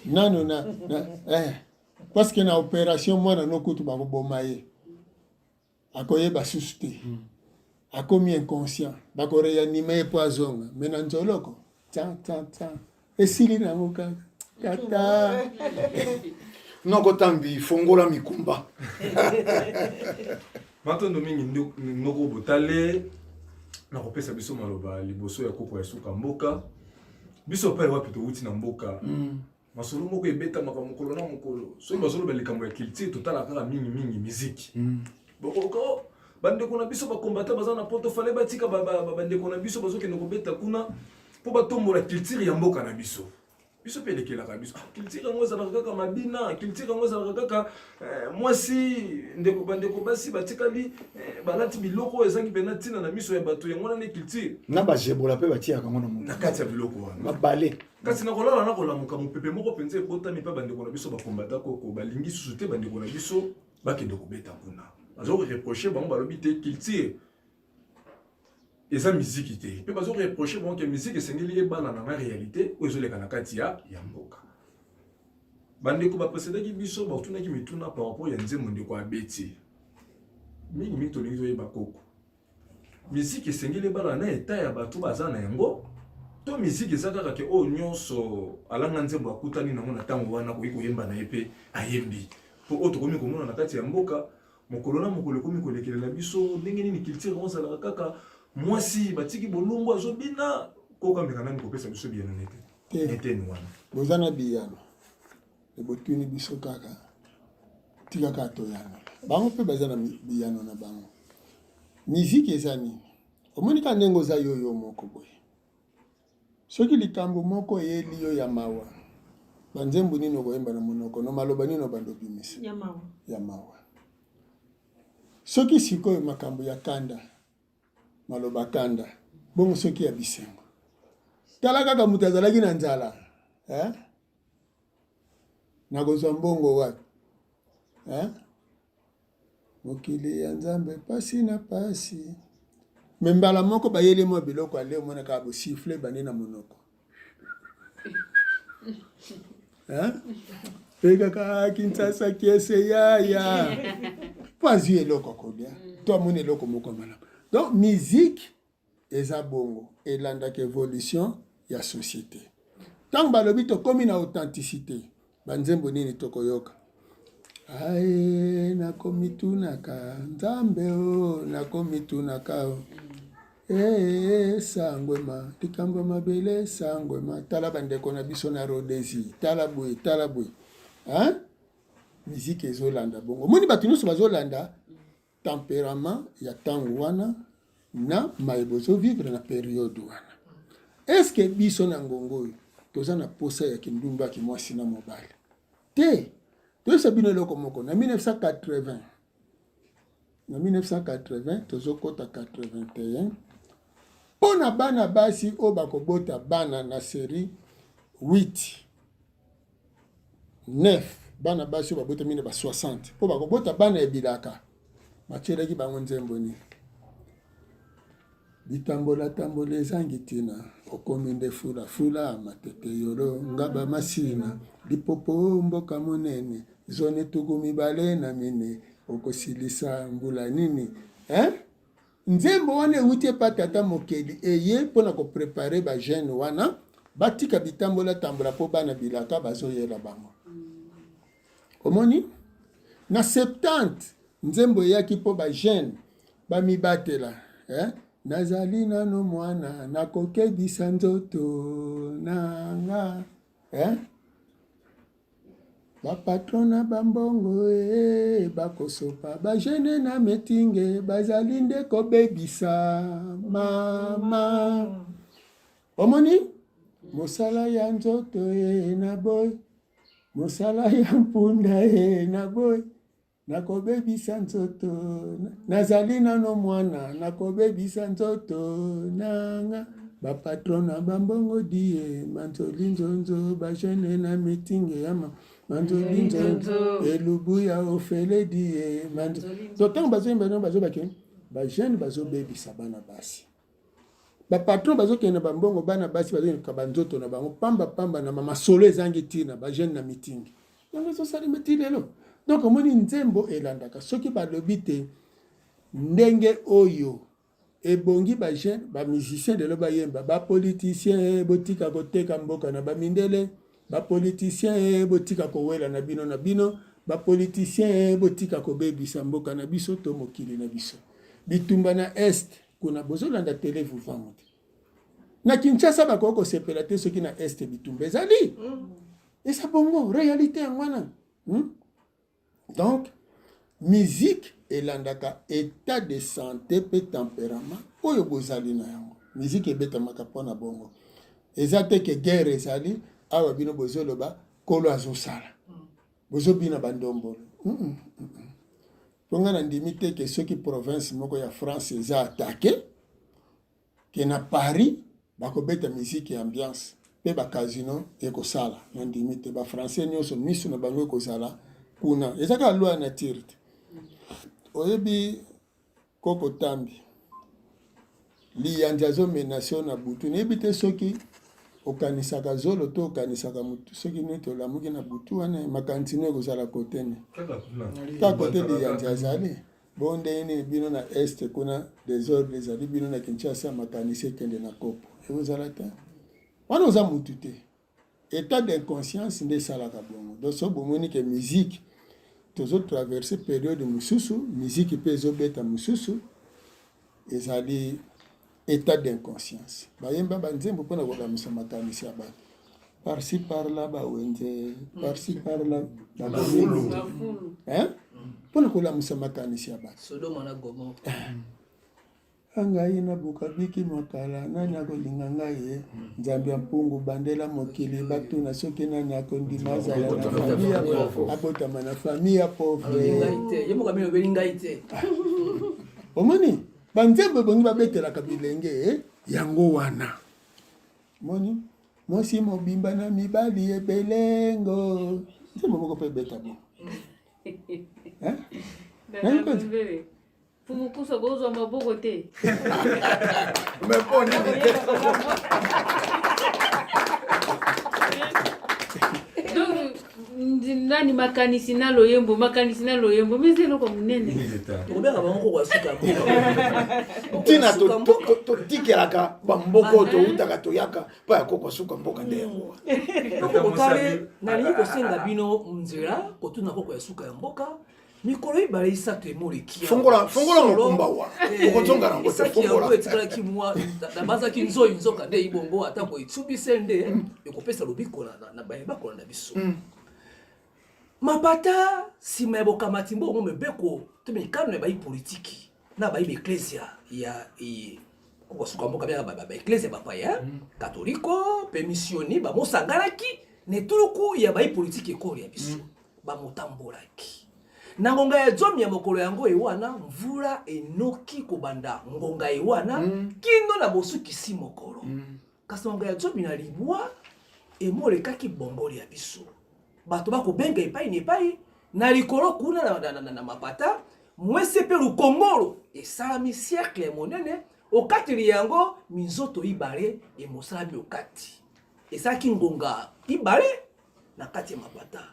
nano na, na eh, parce que na operation mwana no kutu bakoboma ye akoyeba susu te akomi inconscient bako reanime ye po azonga me na nzoloko tsa tsa tsa esili nango kaka tata noko tambi fongola mikumba matondo mingi noko botale nakopesa biso maloba liboso ya koko ya suka mboka biso epai wapi towuti na mboka mm. Masolo moko ebetamaka mokolo na mokolo. Soki bazoloba likambo ya culture, totalaka kaka mingi mingi miziki. Mm. Bokoka oh, bandeko na biso bakombata baza na poto fale batika bandeko na biso bazokende kobeta kuna mpo batombola culture ya mboka na biso. Biso mpe elekelaka biso. Ah, culture yango ezalaka kaka mabina, culture yango ezalaka kaka eh, mwasi ndeko bandeko basi batikali eh, balati biloko oyo ezangi mpenza ntina na miso ya bato, yango wana nde culture. Na bazebola mpe batiyaka yango na moto. Na kati ya biloko wana. Babale. Kasi na kolala na kolamuka, mopepe moko mpenza ebotami mpe bandeko na biso bakombata koko balingi susu te bandeko na biso bakende kobeta kuna. Bazo reprocher bango, balobi te culture eza miziki te, mpe bazo reprocher bango ke miziki esengeli ebalana na realite oyo ezoleka na kati ya ya mboka. Bandeko bapresedaki biso batunaki mituna par rapport ya nzembo ndeko abeti mingi mingi, tolingi toyeba koko Miziki esengeli ebalana na etat ya bato baza na yango to miziki eza kaka ke oyo nyonso alanga nzembo akutani nango na ntango wana akoki koyemba na ye mpe ayembi mpo oyo tokomi komona na kati ya mboka mokolo na mokolo ekomi kolekelela biso ndenge nini culture yango ezalaka kaka mwasi batiki bolumbu azobina kokameka nani kopesa biso biyano nete eteni wana boza na biyano botuni biso kaka tika kaka toyanola bango mpe baza na biyano na bango miziki eza nini omoni kaka ndenge oza yo yo moko boye soki likambo moko eyeli yo ya mawa banzembo nini okoyemba na monoko no maloba nini obanda obimisa ya mawa soki sikoyo makambo ya kanda maloba kanda bongo soki ya bisengo tala kaka moto azalaki na nzala eh? Nakozwa mbongo wapi hein? Mokili ya Nzambe pasi na pasi. Me mbala moko bayeli mwa biloko ale omona kaka bosifle ebandi na monoko hein? Pe kaka Kinshasa kiese yaya po azwi eloko akolia to amoni eloko moko malamu. Donc musique Eza bongo, elandaka evolution ya societe. Tango balobi tokomi na authenticite, ba nzembo nini tokoyoka? Ae nakomitunaka Nzambe o, nakomitunaka o. Ee sangwema, likambo ya mabele sangwema. Tala bandeko na biso na Rhodesie, tala boye, tala boye. Hein? Musique ezolanda bongo. Omoni bato nyonso bazolanda temperament ya tango wana na maye bozo vivre na periode wana. Est ce que biso na ngongo oyo toza na posa ya kindumba ki mwasi na mobali? Te. Toyebisa bino eloko moko na 1980 na 1980 tozokota 81 mpo na bana basi oyo bakobota bana na serie 8 9 bana basi oyo babotami na ba 60 mpo bakobota bana ya bilaka, batielaki bango nzembo nini? Bitambola tambola ezangi tina okomi nde fula fula matete yolo ngaba masina lipopo o mboka monene zone 24 okosilisa mbula nini hein? Nzembo wana ewuti epa tata mokeli eye pona ko preparer ba jeunes wana batika bitambola tambola po bana bilaka bazoyela bango. Omoni? Na 70 nzembo eyaki po ba jeunes bamibatela eh? Nazali nano mwana nakokebisa nzoto na nga eh? Ba patron na ba mbongo ee bakosopa ba jeune na meeting bazali nde kobebisa mama. Omoni mosala ya nzoto ee na boy mosala ya mpunda ee na boy Nakobebisa nzoto nazali nano mwana nakobebisa nzoto na nga ba patron na ba mbongo die manzoli nzonzo ba jeune na meeting ya ma manzoli nzonzo elubu ya ofele die manzoli donc ntango bazoyemba yango bazobake ba jeune bazobebisa bana basi ba patron bazokende na bambongo bana basi bazokende banzoto na bango pamba pamba na masolo ezangi ntina ba jeune na meeting yango ezosalema ti lelo donc omoni nzembo elandaka soki balobi te ndenge oyo ebongi ba jeune ba musicien lelo bayemba ba politicien eh, botika koteka mboka na bamindele ba politicien eh, botika kowela na bino na bino ba politicien eh, botika kobebisa mboka na biso to mokili na biso bitumba na est kuna bozolanda tele vuvango te na kinshasa bakoki kosepela te soki na est bitumba ezali mm. eza bongo réalité yango wana hmm? donc musique elandaka état de santé mpe tempérament oyo bozali na yango musique ebetamaka mpo na bongo eza te ke guerre ezali awa bino bozoloba kolo azosala bozobina bandombolo mm -mm, mm -mm. Po nga na ndimi te ke soki province moko ya France eza attaque ke na Paris bakobeta musique ya ambiance pe ba casino ekosala. Na ndimi te. Ba français nionso misu na bango ekozala kuna. Eza kaka loi ya nature te. Oyebi Koko Tambi liyanzi azo menace yo na butu nayebi te soki okanisaka zolo to okanisaka mutu soki neti olamuki na butu wana makanisi no ekozala kote nini kaka kote liyanzi azali bongo ndenge nini bino na est kuna desordre ezali bino na Kinshasa makanisi ekende na kopo ekozala te wana oza mutu te Etat d'inconscience nde esalaka bongo. Donc soki bomoni ke musique tozo traverser periode mosusu, musique pe ezobeta mosusu, ezali etat d'inconscience. Bayemba ba nzembo pona kolamusa makanisi ya bato. Par ci par là ba wenze, par ci par là ba bafulu. Hein? Pona kolamusa makanisi ya bato. Sodoma na Gomorrhe. A ngai nabuka biki mwa kala nani akolinga ngai ye Nzambe ya mpungu bandela mokili batuna soki nani akondima azala na famille ya abotama na famille ya pauvre ye moko amilobeli ngai te omoni banzembo ebongi babetelaka bilenge eh? yango wana moni mwasi mobimba na mibali ebelengo nzembo moko mpe ebeta bongo eh? Fumu kusa bozwa maboko te. Mais mpo nini te? Donc nani makanisi na loyembo makanisi na loyembo mais eza eloko monene. Tokobengaka bango koko ya suka mboka. Ntina totikelaka bamboka oyo toutaka toyaka mpo ya koko suka mboka nde yango. Noko Botale, nalingi kosenga bino nzela kotuna koko ya suka ya mboka. Mikolo ibale isato emoleki fongola fongola mokumba wa eh, okozonga nango te fongola etikalaki mwa nabanzaki nzoi nzoka nde ibongo atako etsubise nde mm. ekopesa lobiko na baye bakolanda biso mm. mapata nsima ya bokamati mbongo mibeko to mikano ya bayi politiki na bayi baeklezia ya kosuka mboka biaka baeklezia bapaya mm. katoliko mpe misioni bamosanganaki na etuluku ya bayi politiki ekolo ya biso Bamotambolaki. Na ngonga ya zomi ya mokolo yango ewana, mvula enoki kobanda ngonga ewana mm. kino na bosukisi mokolo. Mm. Kasi na ngonga ya 19 emolekaki bongoli ya biso. Bato bakobenga epai na epai na likolo kuna na, na, na, na, na mapata mwese mpe lukongolo esalami cercle ya monene. Okati li yango minzoto ibale emosalami okati. Esalaki ngonga ibale na kati ya mapata.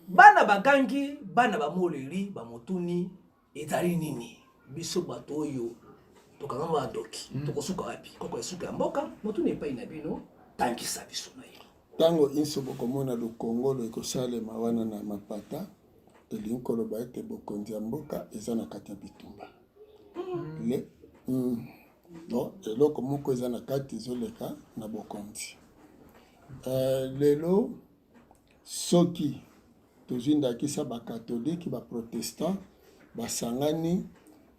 Bana bagangi, bana bamoleli, bamotuni ezali nini? Biso bato oyo tokangama bandoki tokosuka wapi? Koko ya suka ya mboka motuni epai na bino, tangisa biso na ye. Ntango inso bokomona lokongolo ekosalema wana na mapata, elingi koloba ete bokonzi ya mboka eza na kati ya bitumba. Le, bon, eloko moko eza na kati ezoleka na bokonzi. Lelo soki tozwi ndakisa ba catholique, ba protestant basangani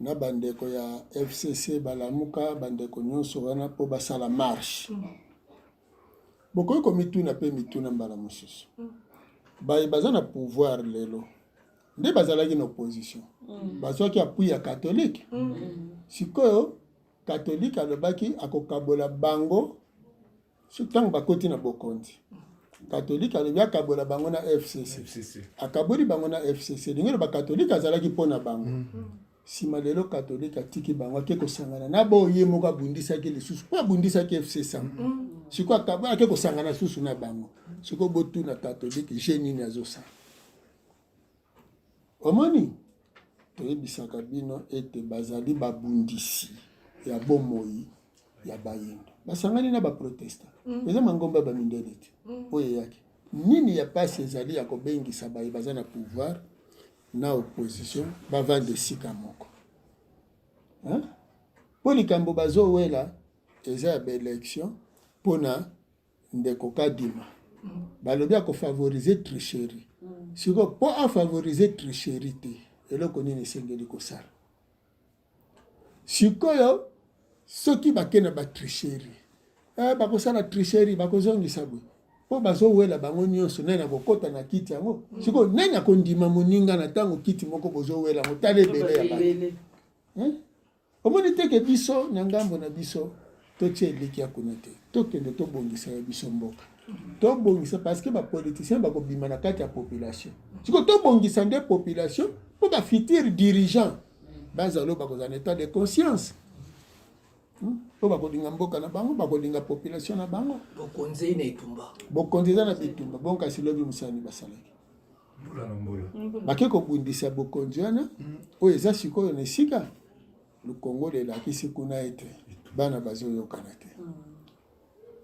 na bandeko ya FCC, balamuka, bandeko nyonso wana mpo basala marche. Bokoki komituna mpe mituna mbala mosusu. Baye baza na pouvoir lelo nde bazalaki na opposition, bazwaki appui ya catholique. Sikoyo catholique alobaki akokabola bango ntango bakoti na bokonzi. Catholique alobi akabola bango na FCC. FCC. Akaboli bango na FCC. Elingi loba catholique azalaki mpo na bango. Sima lelo catholique atiki bango ake kosangana na bo ye moko abundisaki lisusu mpo abundisaki FCC. Sikoyo ake kosangana susu na bango. Sikoyo botuna catholique je nini azosala. Omoni, toyebisaka bino ete bazali babundisi ya bomoi ya bayindo. Basangani na ba protestant. Eza mangomba ya ba mindele te. Oyo eyaki. Nini ya pasi ezali ya kobengisa baye baza na pouvoir na opposition bavanda esika moko. Hein? Po likambo bazowela eza ya ba election pona ndeko Kadima. Balobi ako favoriser tricherie. Sikoyo po a favoriser tricherie te, eloko nini esengeli kosala? Sikoyo soki bake na ba tricherie, bakosala tricherie, bakozongisa boye po bazowela bango nyonso nani akokota na kiti yango. Sikoyo nani akondima moninga na ntango kiti moko bozowela yango, tala ebele ya bato. Hein? Omoni te ke biso na ngambo na biso totia elikya kuna te, tokende tobongisa ya biso mboka, tobongisa parce que ba politiciens bakobima na kati ya population. Sikoyo tobongisa nde population mpo ba futurs dirigeants bazala oyo bakozala na etat de conscience, mpo bakolinga mboka na bango, bakolinga population na bango. Bokonzi eza na etumba, bokonzi eza na bitumba. Bon, kasi lobi mosala basalaki mbula na mbula bake kobundisa bokonzi wana oyo eza sikoyo na esika Lukongolo elakisi kuna ete bana bazoyokana te.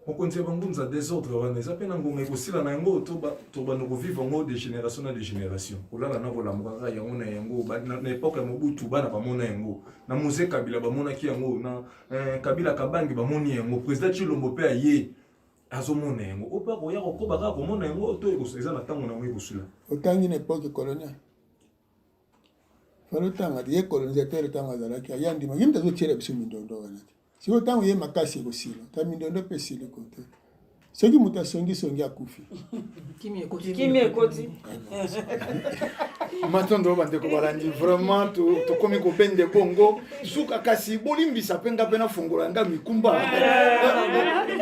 Mokonzi ya bangunza, desordre wana eza mpe na ngonga ekosila na yango to bando kovivre yango de génération na de génération, kolala na kolamuka kaka yango na yango. Na époque ya Mobutu bana bamona yango, na Mzee Kabila bamonaki yango, na Kabila Kabange bamoni yango, président Tshilombo mpe aye azomona yango, oyo mpe akoya kokoba kaka komona yango, to eza na ntango na yango ekosila. Otangi na époque coloniale, falo tanga ye colonisateur ntango azalaki aya ndima ye moto azotiela biso mindondo wana te. Sikoyo ntango ye makasi ekosila, ta mindondo mpe esili kote, soki moto asongisongi akufi. Kimi ekoti. Matondo bandeko balandi, vraiment tokomi kobende bongo suka, kasi bolimbisa mpe nga mpe nafongola nga mikumba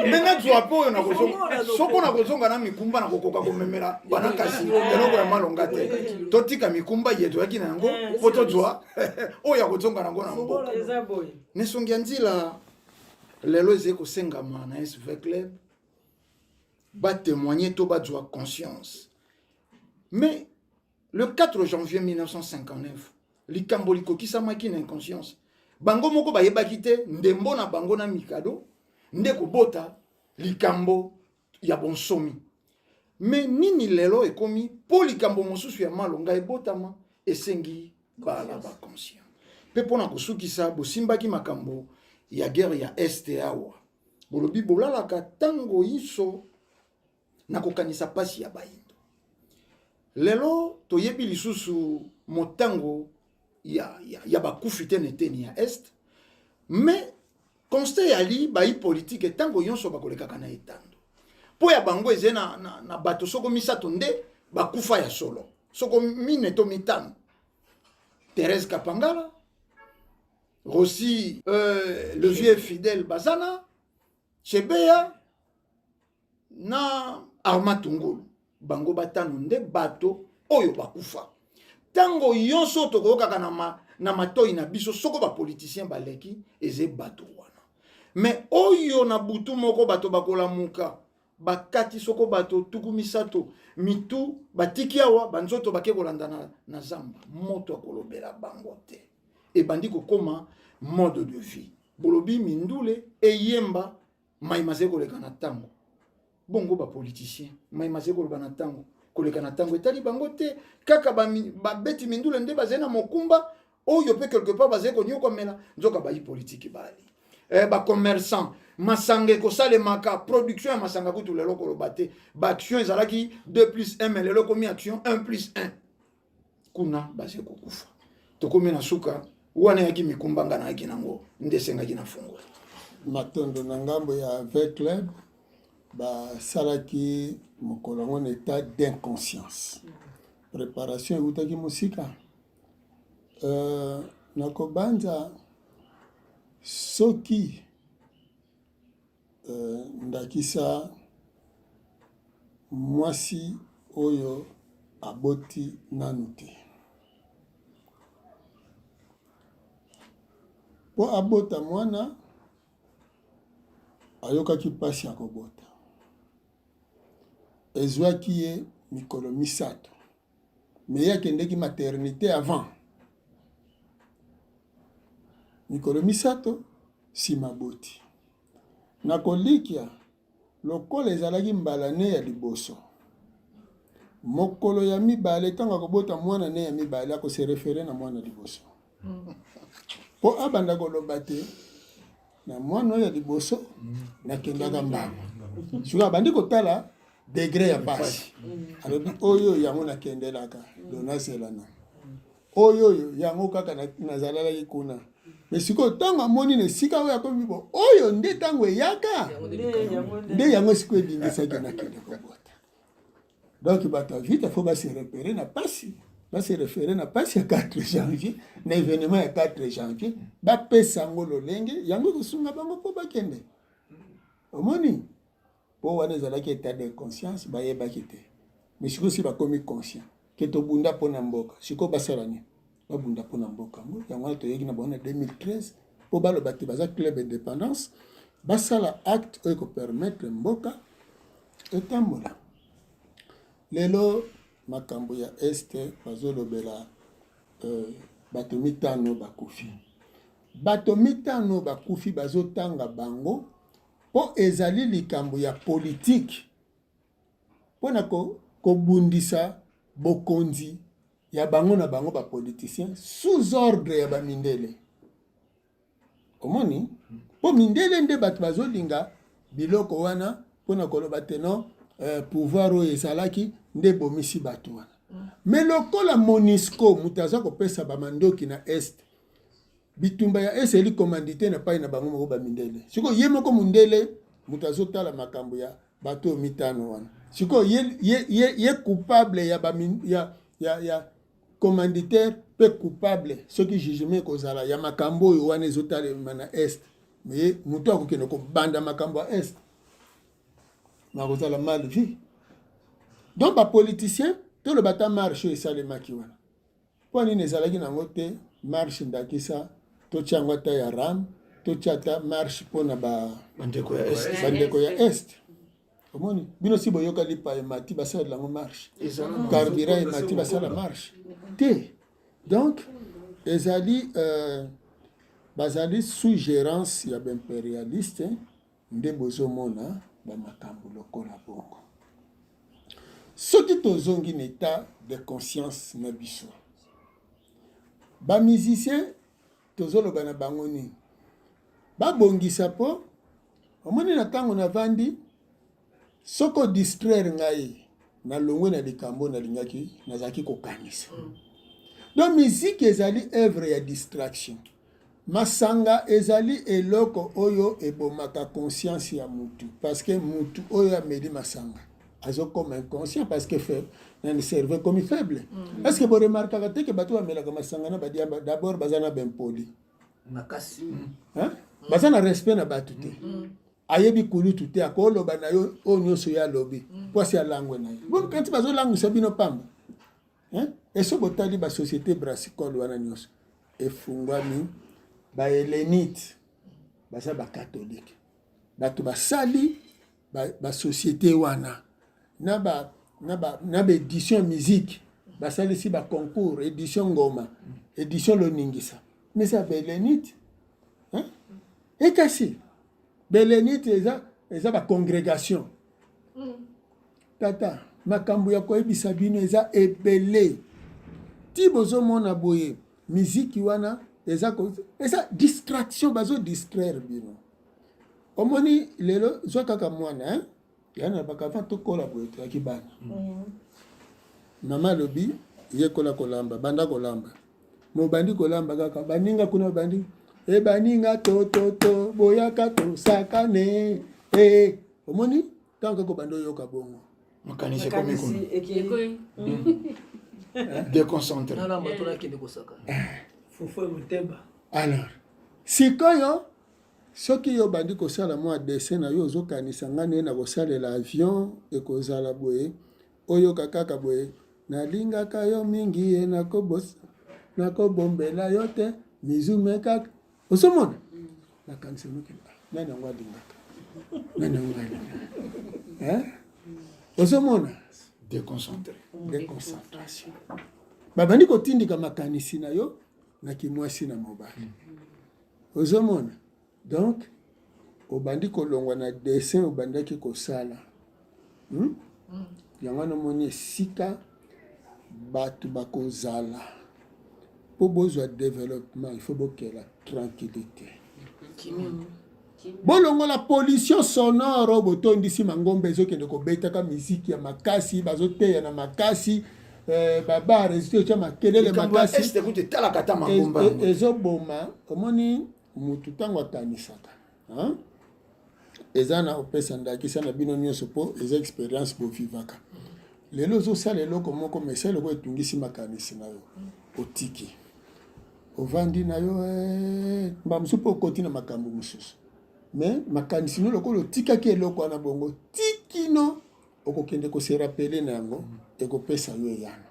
nde nazwa mpe oyo nakozonga, soko nakozonga na mikumba nakokoka komemela bana kasi eloko ya malonga te. Totika mikumba ye toyaki na yango mpo tozwa oyo ya kozonga nango na mboka. Nesongi ya nzila lelo ezali kosengama na SV Club batémoigner to bazwa conscience. Mais le 4 janvier 1959 likambo likokisamaki na inconscience, bango moko bayebaki te ndembo na bango na mikado nde kobota likambo ya bonsomi. Me nini lelo ekomi mpo likambo mosusu ya malonga ebotama, esengi bala baconscient. Mpe mpona kosukisa, bosimbaki makambo ya guerre ya este awa, bolobi bolalaka ntango inso na kokanisa mpasi ya bayindo. Lelo toyebi lisusu motango ya bakufi te na eteni ya este, mais constat yali bayi politike ntango nyonso bakolekaka na etando mpo ya bango eze na bato soko misato nde bakufa ya solo, soko mine to mitano: Thérèse Kapangala, Rossi, le vieux Fidèle Bazana, Chebeya na Armand Tungulu. Bango batano nde bato oyo bakufa. Ntango nyonso tokoyokaka na matoi na biso soko bapoliticien baleki, eze bato wana. Mais oyo na butu moko bato bakolamuka bakati soko bato 30 mitu batiki awa banzoto bake kolanda na, na zamba moto akolobela bango te ebandi kokoma mode de vie bolobi mindule eyemba mai mazali koleka na ntango bongo bapoliticien mai mazali koloba na ntango koleka na ntango etali bango te kaka babeti mindule nde bazali na mokumba oyo mpe quelque part bazali konyokwamela nzoka bayi politiki bali eh, bacommerçant masanga ekosalemaka production ya masanga kutu lelo koloba te baaction ezalaki 2 plus 1 mais lelo ekomi action 1 plus 1 kuna bazali kokufa tokomi na suka wana eyaki mikumba nga nayaki nango nde esengaki na fungola matondo na ngambo ya v club basalaki mokolo yango na etat d'inconscience préparation eutaki mosika euh, nakobanza soki euh, ndakisa mwasi oyo aboti nanu te mpo abota mwana ayokaki mpasi ya kobota ezwaki ye mikolo misato mais ye akendeki maternité avant mikolo misato nsima aboti na kolikia lokola ezalaki mbala ne ya liboso mokolo ya mibale ntango akobota mwana ne ya mibale akose refere na mwana liboso mpo abanda koloba te na mwana oyo ya liboso nakendaka mbango sikoyo abandi kotala degre ya pasi alobi oyo yango nakendelaka do nazelana oyo oyo yango kaka nazalalaki kuna me sikoyo ntango amoni na esika oyo akomi bo oyo nde ntango eyaka nde yango sikoyo elingisaki nakende kobota Donc bato ya vita faut ba se repérer na pasi, ba se référer na pasi ya 4 janvier, na événement ya 4 janvier, ba pesa yango lolenge, yango ekosunga bango mpo bakende. Omoni? Po wana ezalaki état d'inconscience, bayebaki te. Mais sikoyo si bakomi conscient ke tobunda mpo na mboka, sikoyo basala nini? Babunda mpo na mboka yango. Yango wana toyeki na bango na 2013 mpo baloba te baza club indépendance, basala acte oyo ekopermettre mboka etambola. Lelo makambo ya est bazolobela euh, bato mitano bakufi. Bato mitano bakufi bazotanga bango mpo ezali likambo ya politike mpo na kobundisa bokonzi ya bango na bango ba politiciens sous ordre ya ba mindele. Omoni? Mpo mindele nde bato bazolinga biloko wana mpo na koloba te non euh, pouvoir oyo ezalaki nde ebomisi bato wana. Me lokola Monisco moto aza kopesa bamandoki na est bitumba ya est eli commandite na pai na bango moko bamindele. Sikoyo ye moko mundele moto azotala makambo ya bato oyo mitano wana sikoyo ye, ye, ye, ye coupable ya, ba, ya, ya, ya commanditaire mpe coupable soki jugement ekozala ya makambo oyo wana ezotalema na est mais moto akokende kobanda makambo ya est nakozala mal vie donc bapoliticien toloba ata marche oyo esalemaki wana Mpo nini ezalaki nango te marche ndakisa totia yango ata ya ram totia ata marche mpo na ba bandeko ya est, bandeko ya est. Omoni bino si boyoka lipa emati basalela yango marche, carburant emati basala marche te. Donc ezali euh, bazali sous gérance ya baimperialiste nde bozomona bamakambo lokola bongo. Soki tozongi na etat de conscience na biso, ba musiciens tozoloba na bango nini? Babongisa po omoni na ntango navandi soki odistraire ngai nalongwe na likambo nalingaki nazalaki kokanisa. Donc musique ezali œuvre ya distraction. Masanga ezali eloko oyo ebomaka conscience ya mutu parce que mutu oyo ameli masanga azokoma inconscient parce que fait nani cerveau ekomi faible. Mm. Est-ce que bo remarkaka te que bato bamelaka masanga na badiamba d'abord baza na b'impoli makasi hein? Mm. Baza na respect na bato te. Mm. Ayebi kulutu te akoloba na yo oyo nyonso ye alobi mm. po asi alangwe na ye. Bokanisi bazolangwisa bino pamba. Hein? Et soki botali ba société brassicole wana nyonso efungwami ba hellenite. Baza ba catholique. Bato basali ba, ba société wana na ba na ba na ba édition ya musique basalisi ba concours édition ngoma édition loningisa mais eza belenite hein? Ekasi belenite eza eza ba congrégation mm. Tata, makambo ya koyebisa bino eza ebele. Ti bozomona boye miziki wana eza eza distraction, bazo distraire bino. Omoni lelo zwa kaka mwana hein? Ya na baka avant tokola boye toyaki bana. Mm. Mama alobi yekola kolamba, banda kolamba. Mobandi kolamba kaka baninga kuna bandi e baninga to to to boyaka tosakane e omoni Ntango kaka obandi oyoka bongo, makanisi ekomi kuna déconcentré. Fufu moteba. Alors, sikoyo soki yo obandi kosala mwa dessin na yo, ozokanisa ngai nde nakosalela avion ekozala boye, oyoka kaka boye nalingaka yo mingi ye nakobombela yo te mizume kaka ozomona makanisi noki nani yango alingaka nani yango alingaka eh? Ozomona déconcentré, déconcentration, babandi kotindika makanisi na yo na kimwasi na mobali. Ozomona donc obandi kolongwa na dessin obandaki kosala, Yango wana omoni esika bato bakozala mpo bozwa développement, il faut bokela tranquillité, bolongola pollution sonore oyo botondisi mangomba ezokende kobetaka miziki ya makasi, bazoteya na makasi, babar ezotya makelele makasi, ezoboma. Omoni mutu ntango akanisaka, eza na opesa ndakisa na bino nyonso mpo eza experience bovivaka. Lelo ozosala eloko moko, mais esa eloko etungisi makanisi na yo, otiki, ovandi na yo, mbala mosusu mpo okoti na makambo mosusu, mais makanisi no lokola otikaki eloko wana bongo tikino okokende kose rappeler na yango, ekopesa yo eyano.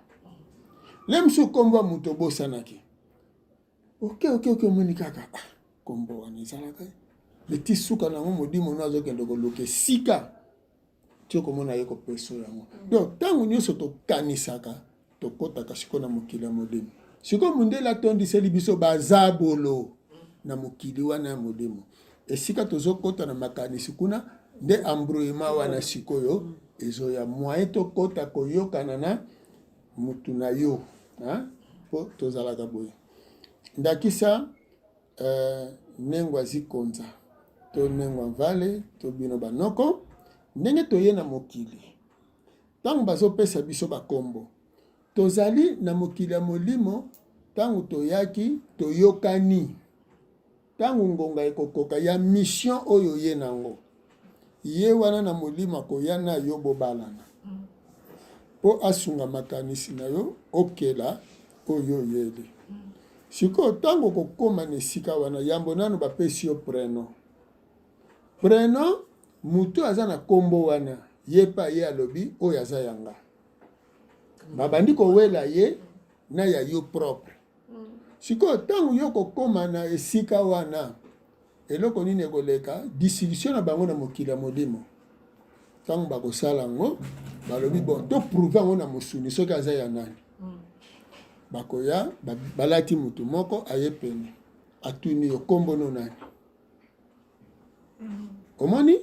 Le mosusu nkombo ya moto obosanaki, ok, omoni kaka nkombo wana ezalaka leti suka na yango, molimo no azokende koluka esika ti okomona ye kopesa yango. Donc ntango nyonso tokanisaka, tokɔtaka sikoyo na mokili ya molimo. Sikoyo mondele atondiseli biso bazabolo na mokili wana ya molimo, esika tozokɔta na makanisi kuna nde embrouillement wana sikoyo ezoya, moyen tokɔta koyokana na mutu na yo mpo tozalaka boye. Ndakisa nengwa zikonza to nengwa mvale to bino banoko, ndenge toye na mokili, ntango bazopesa biso bakombo, tozali na mokili ya molimo. Ntango toyaki, toyokani, ntango ngonga ekokoka ya mission oyo ye nango, ye wana na molimo akoya na yo, bobalana mpo asunga makanisi na yo okela oyo oyeli. Sikoyo ntango okokóma na esika wana, yambo nano bapesi yo prénom. Prénom, motu aza na nkombo wana, ye mpe ye alobi oyo aza yanga, babandi kowela ye na ya yo propre. Sikoyo ntango yo kokóma na esika wana, eloko nini ekoleka? Distribution na bango na mokili ya molimo. Ntango bakosala yango, balobi bon, toprouver yango na mosuni soki aza ya nani. Bakoya balati motu moko, aye pene, atuni yo nkombo no nani. Omoni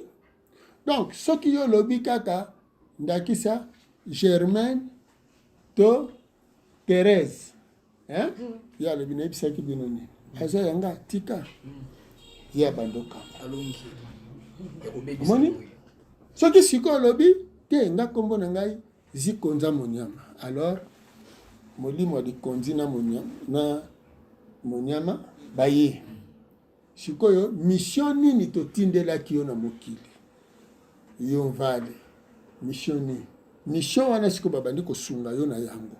donc soki yo olobi kaka ndakisa Germaine to Thérèse, hein? Ye alobi nayebisaki bino nini, aza yanga, tika ye abanda okamba. Omoni soki sikoyo olobi te nga nkombo na ngai Zikonza Monyama, alors molimo ya likonzi na monyama, na monyama baye sikoyo mission nini totindelaki yo na mokili yo mvale, mission nini? Mission wana sikoyo babandi kosunga yo na yango,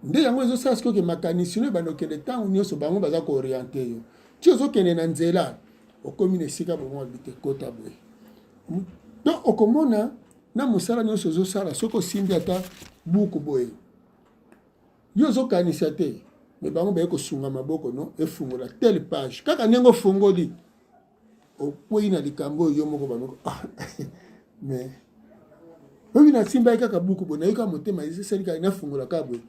nde yango ezosala sikoyo ke makanisi no ebanda okende. Ntango nyonso bango baza koorienter yo ti ozokende na nzela, okomi na esika bomo bite kota boye. Donc okomona na mosala nyonso ozosala, soki osimbi ata buku boye, yo ozokanisa te, me bango baye kosunga maboko no efungola telle page, kaka ndenge ofungoli. Okwei na likambo oyo yo moko banoko ah, mais oyebi nasimbaki kaka buku boye, nayoki kaka motema esali kaka nafungola kaka boye.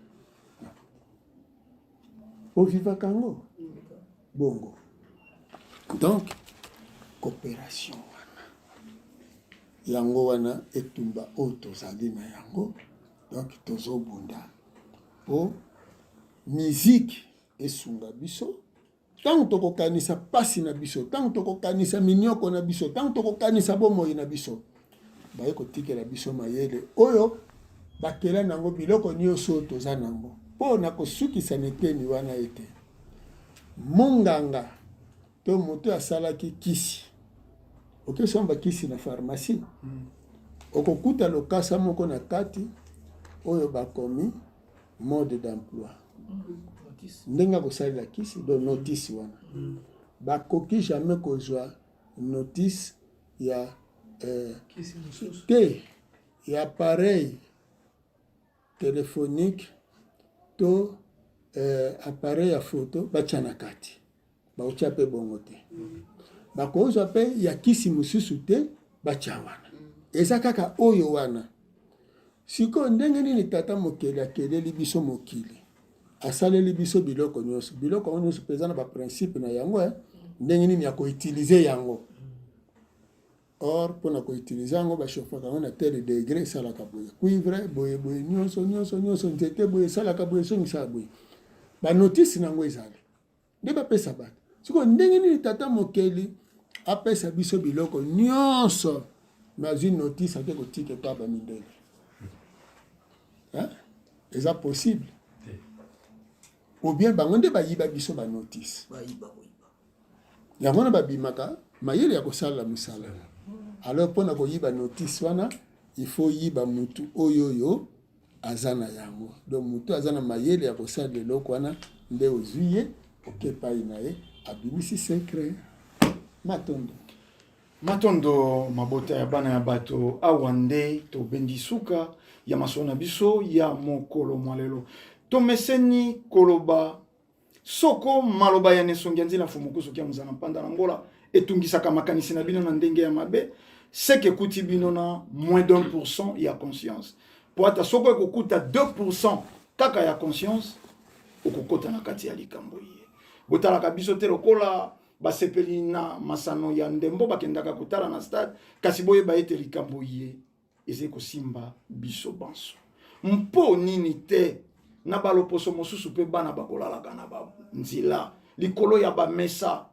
Ovivaka yango bongo. Donc coopération wana yango wana etumba oyo tozali na yango, donc tozobunda po musique esunga biso ntango tokokanisa mpasi na biso, ntango tokokanisa minyoko na biso, ntango tokokanisa bomoi na biso, baye kotikela biso mayele oyo bakela nango biloko nyonso oyo toza nango. Mpo na kosukisa na eteni wana ete monganga to moto asalaki kisi, okesomba kisi na pharmacie, okokuta lokasa moko na kati oyo bakomi mode d'emploi, ndenge akosalela kisi, donc notice wana. Bakoki jamais kozwa notice ya te ya appareil telephonique to appareil ya photo batia na kati, bakotia mpe bongo te. Bakozwa mpe ya kisi mosusu te batia wana, eza kaka oyo wana. Sikoyo ndenge nini Tata Mokeli akeleli biso mokili, asaleli biso biloko nyonso, biloko yango nyonso mpe eza na ba principe na yango, ndenge nini ya koutilize yango. Or mpona koutilize yango bashofaka yango na tel degre, esalaka boye, cuivre boye boye, nyonso nyonso nyonso, nzete boye esalaka boye, esongisaka boye, ba notice na yango ezali nde bapesa bato. Sikoyo ndenge nini Tata Mokeli apesa biso biloko nyonso, me azwi notice ake kotika epa bamindele? Eza possible? Ou bien bango nde bayiba biso ba notice yango wana, babimaka mayele ya kosalela mosala. Alors mpona koyiba notice wana, il faut yiba mutu oyo oyo aza na yango. Donc mutu aza na mayele ya kosalela eloko wana nde ozwi ye, oke epai na ye, abimisi secret. Matondo. Matondo mabota ya bana ya bato, awa nde tobendi suka ya masolo na biso ya mokolo mwa lelo. Tomeseni koloba soko maloba ya Nesongi ya Nzila Mfumu Kusu Kia Muzana Mpanda na Ngola etungisaka makanisi na bino na ndenge ya mabe, seke ekuti bino na moins d'un pourcent ya conscience. Po ata soko ekokuta 2% kaka ya conscience, okokota na kati ya likambo ye. Botalaka biso te lokola basepeli na masano ya ndembo bakendaka kotala na stade, kasi boyeba ete likambo ye ezali kosimba biso banso. Mpo nini te na baloposo mosusu mpe bana bakolalaka na banzela likolo ya bamesa?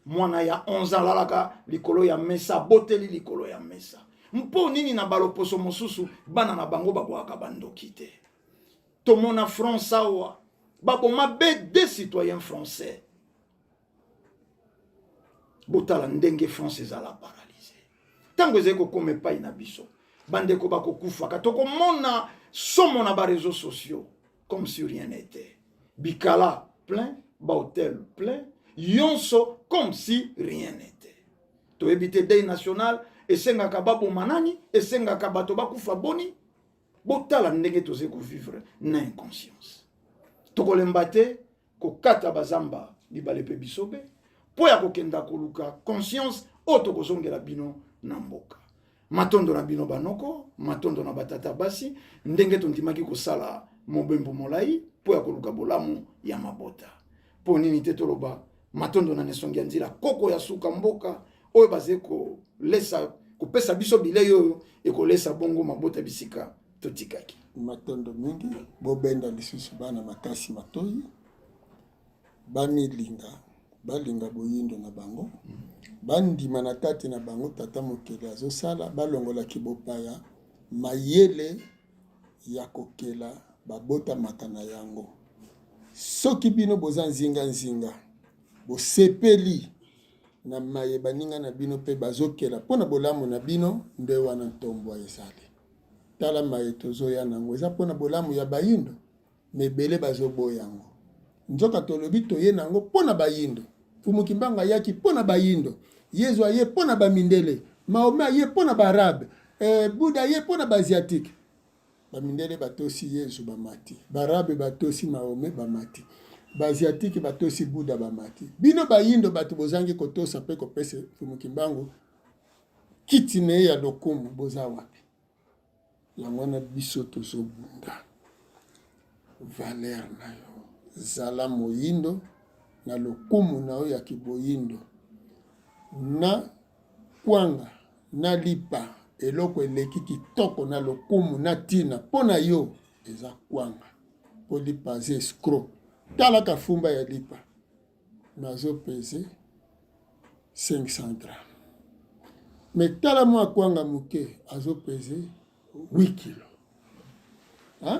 Mwana ya 11 ans alalaka likolo ya mesa, aboteli likolo ya mesa. Mpo nini na baloposo mosusu bana na bango babwaka bandoki te? Tomona France awa baboma be deux citoyens français. Botala ndenge France ezala paralyse ntango ezali kokoma epai na biso. Bandeko bakokufaka, tokomona somo na ba réseaux sociaux comme si rien n'était. Bikala plein, bahotel plein, yonso comme si rien n'était. Toyebi te deuil national esengaka baboma nani, esengaka bato bakufa boni. Botala ndenge tozali kovivre na inconscience. Tokolemba te kokata bazamba, bibale mpe bisobe mpo ya kokenda koluka conscience oyo tokozongela bino na mboka. Matondo na bino banoko, matondo na batata basi, ndenge tondimaki kosala mobembo molai mpo ya koluka bolamu ya mabota. Mpo nini te toloba matondo na Nesongi ya Nzila, koko ya suka mboka oyo bazali kolesa, kopesa biso bilei oyo ekolesa bongo mabota bisika totikaki. Matondo mingi, bobenda lisusu bana makasi matoi, bamilinga, balinga boyindo na bango, bandima na kati na bango Tata Mokeli azosala, balongola kibopaya, mayele ya kokela babotamaka na yango. Soki bino boza nzinga nzinga, bosepeli na maye baninga na bino pe bazokela mpo na bolamu na bino, nde wana ntombwa ezali. Tala maye tozoya nango eza mpo na bolamu ya bayindo, mais ebele bazoboya yango. Nzoka tolobi toye nango mpo na bayindo. Mfumu Kimbangu ayaki mpo na bayindo, Yezu aye mpo na bamindele, Mahomet aye mpo na baarabe, Buddha aye mpo na baasiatique. Bamindele batosi Yezu bamati, baarabe batosi Mahomet bamati. Ba asiatique batosi Buddha bamati. Bino bayindo bato bozangi kotosa mpe kopesa Mfumu Kimbangu kiti na ye ya lokumu, boza wapi? Yango wana biso tozobunda valeur na yo. Zala moyindo na lokumu na yo ya kiboyindo na kwanga na lipa eloko eleki kitoko na lokumu na tina mpo na yo eza kwanga mpo lipa aza escroc. Tala kafumba ya lipa nazo pese 500 grammes mais tala mwa kwanga moke azo pese 8 kilo hein?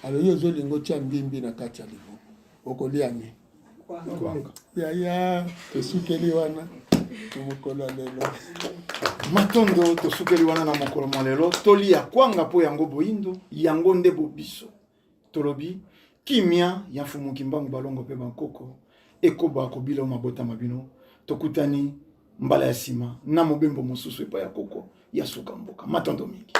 Alors yo ozolinga otya mbimbi na kati ya libumu okolia nini? Yaya, tosukeli wana na mokolo ya lelo. Matondo, tosukeli wana na mokolo mwa lelo. Tolia kwanga mpo yango boyindo, yango nde bobiso. Tolobi kimia ya Mfumu Kimbangu balongo mpe bankoko ekoba kobila o mabota ma bino. Tokutani mbala ya nsima na mobembo mosusu epai ya koko ya suka mboka. Matondo mingi.